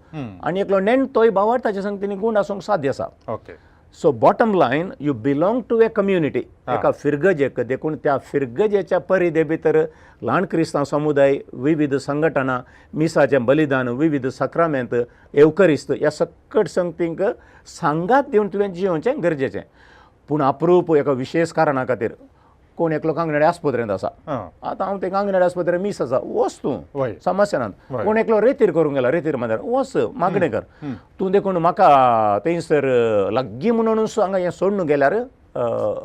Speaker 2: आनी एकलो नेणटोय भावार्थाच्या संगतीन गूण आसूंक साध्य आसा.
Speaker 1: Okay,
Speaker 2: so bottom line, you belong to a community, एका फिरगजेक. देखून त्या फिरगजेच्या परिधे भितर ल्हान क्रिस्तांव समुदाय, विविध संघटना, मिसाचें बलिदान, विविध सक्रामेंत, एवकरिस्त ह्या सकट संगतींक सांगात दिवन तुवें जियोवचें गरजेचें. पूण अप्रूप एका विशेश कारणा खातीर कोण एकलो कांगणाडे आस्पत्रेंत आसा, आतां हांव ते कांगणाडे आस्पत्रे मीस आसा, वच तूं समस्या ना. कोण एकलो रेतीर करूंक गेला, रेतीर म्हळ्यार वच मागणें कर तूं. देखून म्हाका थंयसर लागीं म्हणून हांगा हें सोडून गेल्यार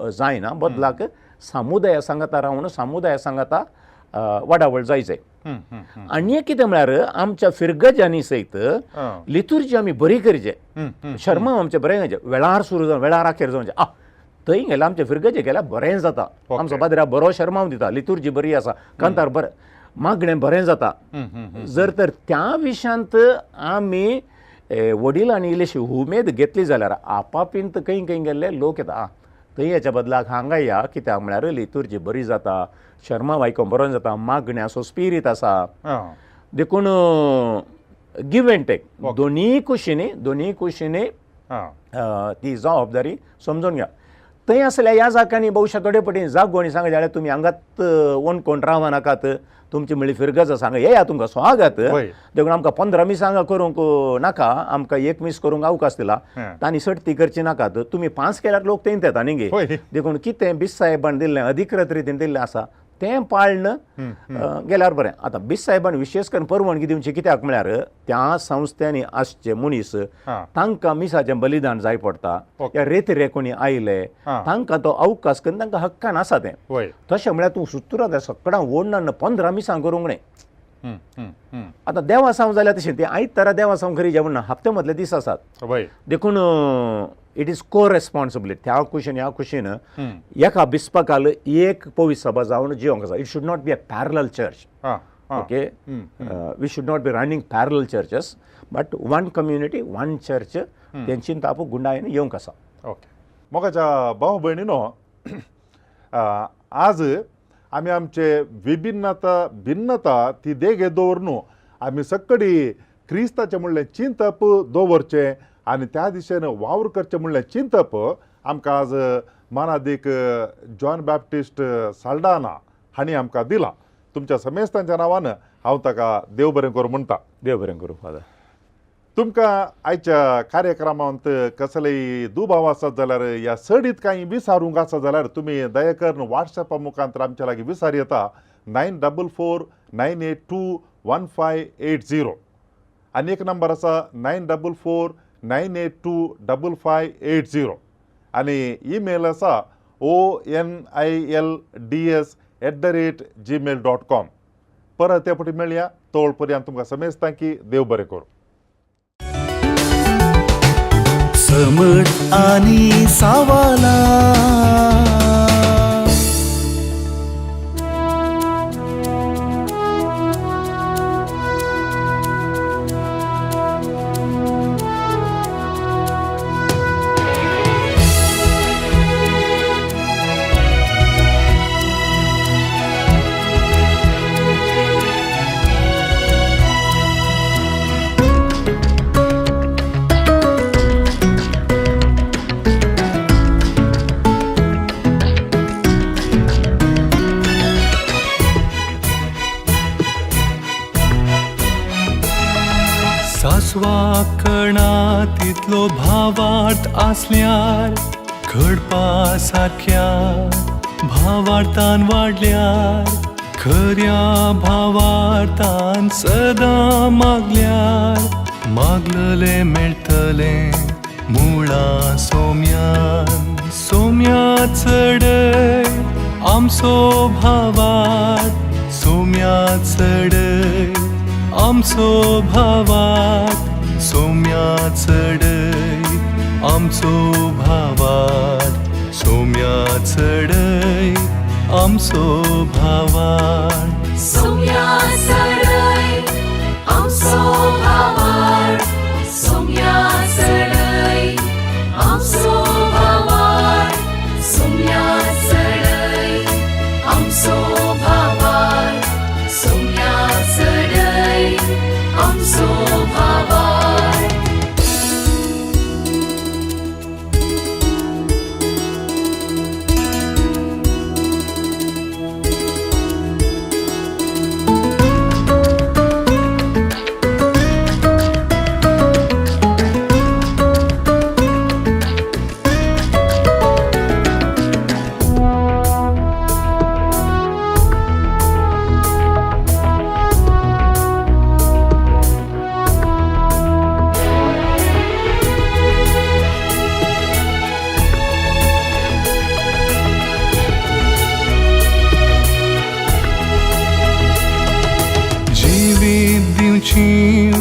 Speaker 2: जायना, बदलाक समुदाया सांगाता रावन समुदाया सांगाता वाडावळ जायचें. आनी एक कितें म्हळ्यार आमच्या फिरगजांनी सयत लितुर्जी आमी बरी करचे, शर्मा आमचें बरें करचें, वेळार सुरू जावन वेळार अखेर जावचें. आ थंय गेल्यार आमच्या फिरगजे गेल्यार बरें जाता, आमचो पाद्र्या बरो शर्माव दिता, लितुर्जी बरी आसा, कांतार बरें, मागणें बरें जाता. जर तर त्या विशयांत आमी वडिलांनी इल्लीशी उमेद घेतली जाल्यार आपापींत खंय खंय गेल्ले लोक येता, आ थंय हेच्या बदलाक हांगा या, कित्याक म्हळ्यार लितुर्जी बरी जाता, शर्मा आयकोंक बरो जाता, मागण्याचो स्पिरीत आसा. देखून गिव एंड टेक.
Speaker 1: Okay.
Speaker 2: दोनीय कुशींनी, दोनीय कुशींनी
Speaker 1: आं.
Speaker 2: ती जबाबदारी समजून घ्या. थंय आसल्या ह्या जाग्यांनी बहुशा थोडे पटी जागो आनी सांगा जाल्यार तुमी हांगात ओणकोण रावा नाकात, तुमची म्हणली फिरगज आसा, हांगा येया, तुमकां स्वागत. देखून आमकां 15 मीस हांगा करूंक नाका, आमकां एक मीस करूंक अवकाश दिला. तांणी सडती करची नाकात, तुमी 5 केल्यार लोक थंय येता न्ही गे. देखून कितें बीस साहेबान दिल्लें, अधिकृत रितीन दिल्लें आसा तें पाळण गेल्यार बरें. आतां बीस साहेबान विशेश करून परवानगी दिवची कित्याक म्हळ्यार त्या संस्थांनी आसचे मनीस तांकां मिसाचें बलिदान जाय पडटा. ह्या रेती कोणी आयले तांकां तो अवकाश करून तांकां हक्कान आसा तें. तशें म्हळ्यार तूं सुत्रां सगळ्यां ओडना 15 मिसां करूंक न्हय. आतां देवासांव जाल्यार तशें तें आयतारा देवासांव खरी जेवण ना, हप्ते मदले दीस आसात. देखून it is को रेस्पॉन्सिबिलिटी त्या कुशीन ह्या कुशीन एका बिस्पाकाल एक पवित्र सभा जावन जिवंक आसा. It should not be a parallel church. Okay, we should not be running parallel churches, but one community one church. तेंची तापू गुंडायन येवंक आसा.
Speaker 1: ओके मोगाच्या भाव भयणीनो, आज आमी आमचे विभिन्नता भिन्नता ती देगे दवर न्हू, आमी सकडी क्रिस्ताचें म्हणलें चिंतप दवरचें आनी त्या दिशेन वावर करचें म्हणलें चिंतप आमकां आज मानादीक जॉन बॅप्टिस्ट साल्डाना हांणी आमकां दिलां. तुमच्या समेस्तांच्या नांवान हांव ताका देव बरें करूं म्हणटा.
Speaker 2: देव बरें करूं फादर.
Speaker 1: तुमकां आयच्या कार्यक्रमांत कसलेय दुबाव आसत जाल्यार या सडीत कांय विचारूंक आसा जाल्यार तुमी दया करून वॉट्सॅपा मुखांतर आमच्या लागीं विचार येता 9449821580. आनी एक नंबर आसा 9449825580. आनी ईमेल आसा onilds@gmail.com. परत ते फावटी मेळया, तोळ पर्यंत तुमकां समेस्तांकी की देव बरें करूं.
Speaker 3: समट आणि सावाला.
Speaker 4: सासवा कणा तितलो भावार्थ आसल्यार घडपा सारक्या भावार्थान वाडल्यार खऱ्या भावार्थान सदां मागल्यार मागललें मेळटलें मुळां सोम्यान सोम्या चडय आमचो भावार्थ सोम्या चडय आमचो भावार्थ सोम्या चडय आमचो भावार्थ सोम्या चडय आमचो भावार्थ
Speaker 5: सोम्या चडय आमचो भावार्थ सोम्या चडय आमचो भावार्थ सोम्या चडय आमचो भावार्थ सोम्या चडय आमचो भावार्थ.
Speaker 4: जिवीत दिवची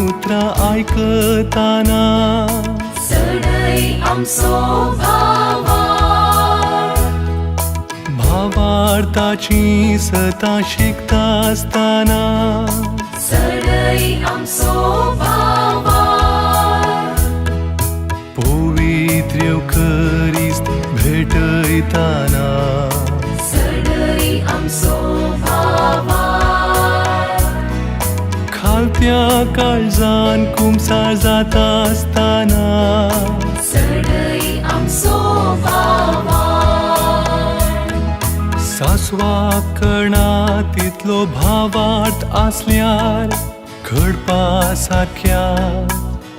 Speaker 4: उतरां आयकताना
Speaker 5: चडय आमचो भावार्थ
Speaker 4: भावार्थाची सतां शिकता आसतना
Speaker 5: चडय आमचो भावार्थ
Speaker 4: पवित्र येवकरिस्त भेटयताना
Speaker 5: चडय आमचो भावार्थ
Speaker 4: खालत्या काळजान कुमसार जाता आसतना
Speaker 5: चडय आमचो भावार्थ.
Speaker 4: सासवा कणा तितलो भावार्थ आसल्यार घडपा सारक्या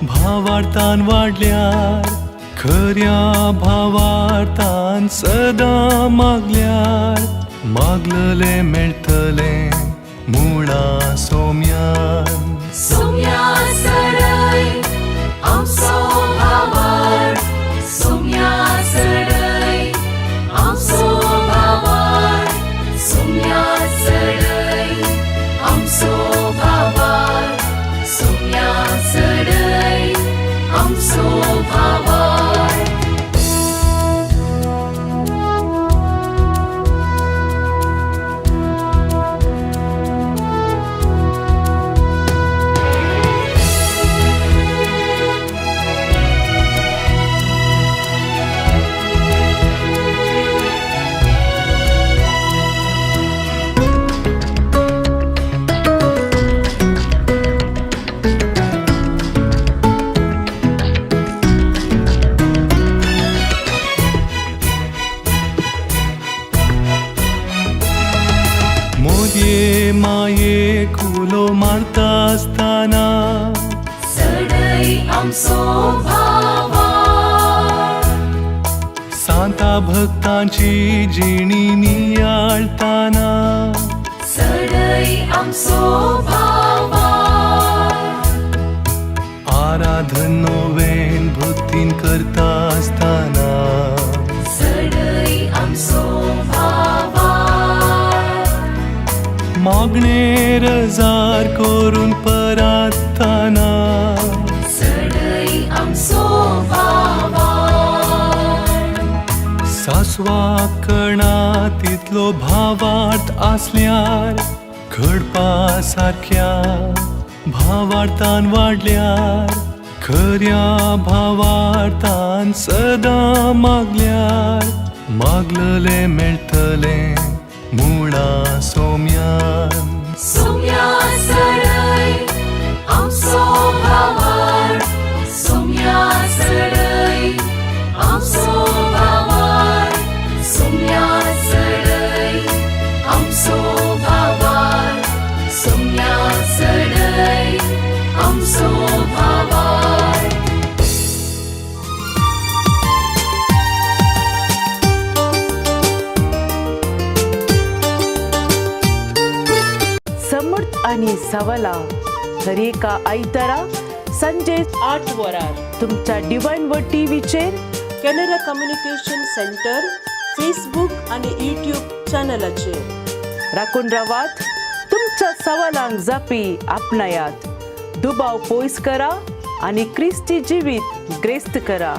Speaker 4: भावार्थान वाडल्यार खऱ्या भावार्थान सदां मागल्यार मागललें मेळटलें मुळा सोम्यान.
Speaker 5: सोम्या चडय आमचो भावार्थ, सोम्या चडय आमचो भावार्थ, सोम्या चडय आमचो भावार्थ, सोम्या चडय आमचो भावार्थ.
Speaker 4: मोरये माये कुलो मारता आसतना
Speaker 5: चडय आमचो भावार्थ.
Speaker 4: सांता भक्तांची जिणी नियाळताना
Speaker 5: चडय आमचो भावार्थ.
Speaker 4: आराधन नोवेन भक्तीन करता आसतना
Speaker 5: चडय आमचो भावार्थ.
Speaker 4: मागणे रजार करून परातना
Speaker 5: चडय आमचो भावार्थ.
Speaker 4: सासवा कणा तितलो भावार्थ आसल्यार घडपा सारक्या भावार्थान वाडल्यार खऱ्या भावार्थान सदां मागल्यार मागललें मेळटलें मुळा सोम्यान.
Speaker 5: सोम्या चडय आमचो भावार्थ, सोम्या चडय आमचो भावार्थ, सोम्या चडय आमचो भावार्थ, सोम्या चडय आमचो भावार्थ.
Speaker 6: समर्थ आणि सवला दरेका आयतारा संजे
Speaker 7: 8 वरार
Speaker 6: तुमच्या डिवायन व टीव्हीचेर
Speaker 7: कॅनरा कम्युनिकेशन सेंटर फेसबूक आणि यूट्यूब चॅनलाचेर.
Speaker 6: राखून रावात, तुमच्या सवालांक जापी आपणायात, दुबाव पयस करा आनी क्रिस्ती जिवीत ग्रेस्त करा.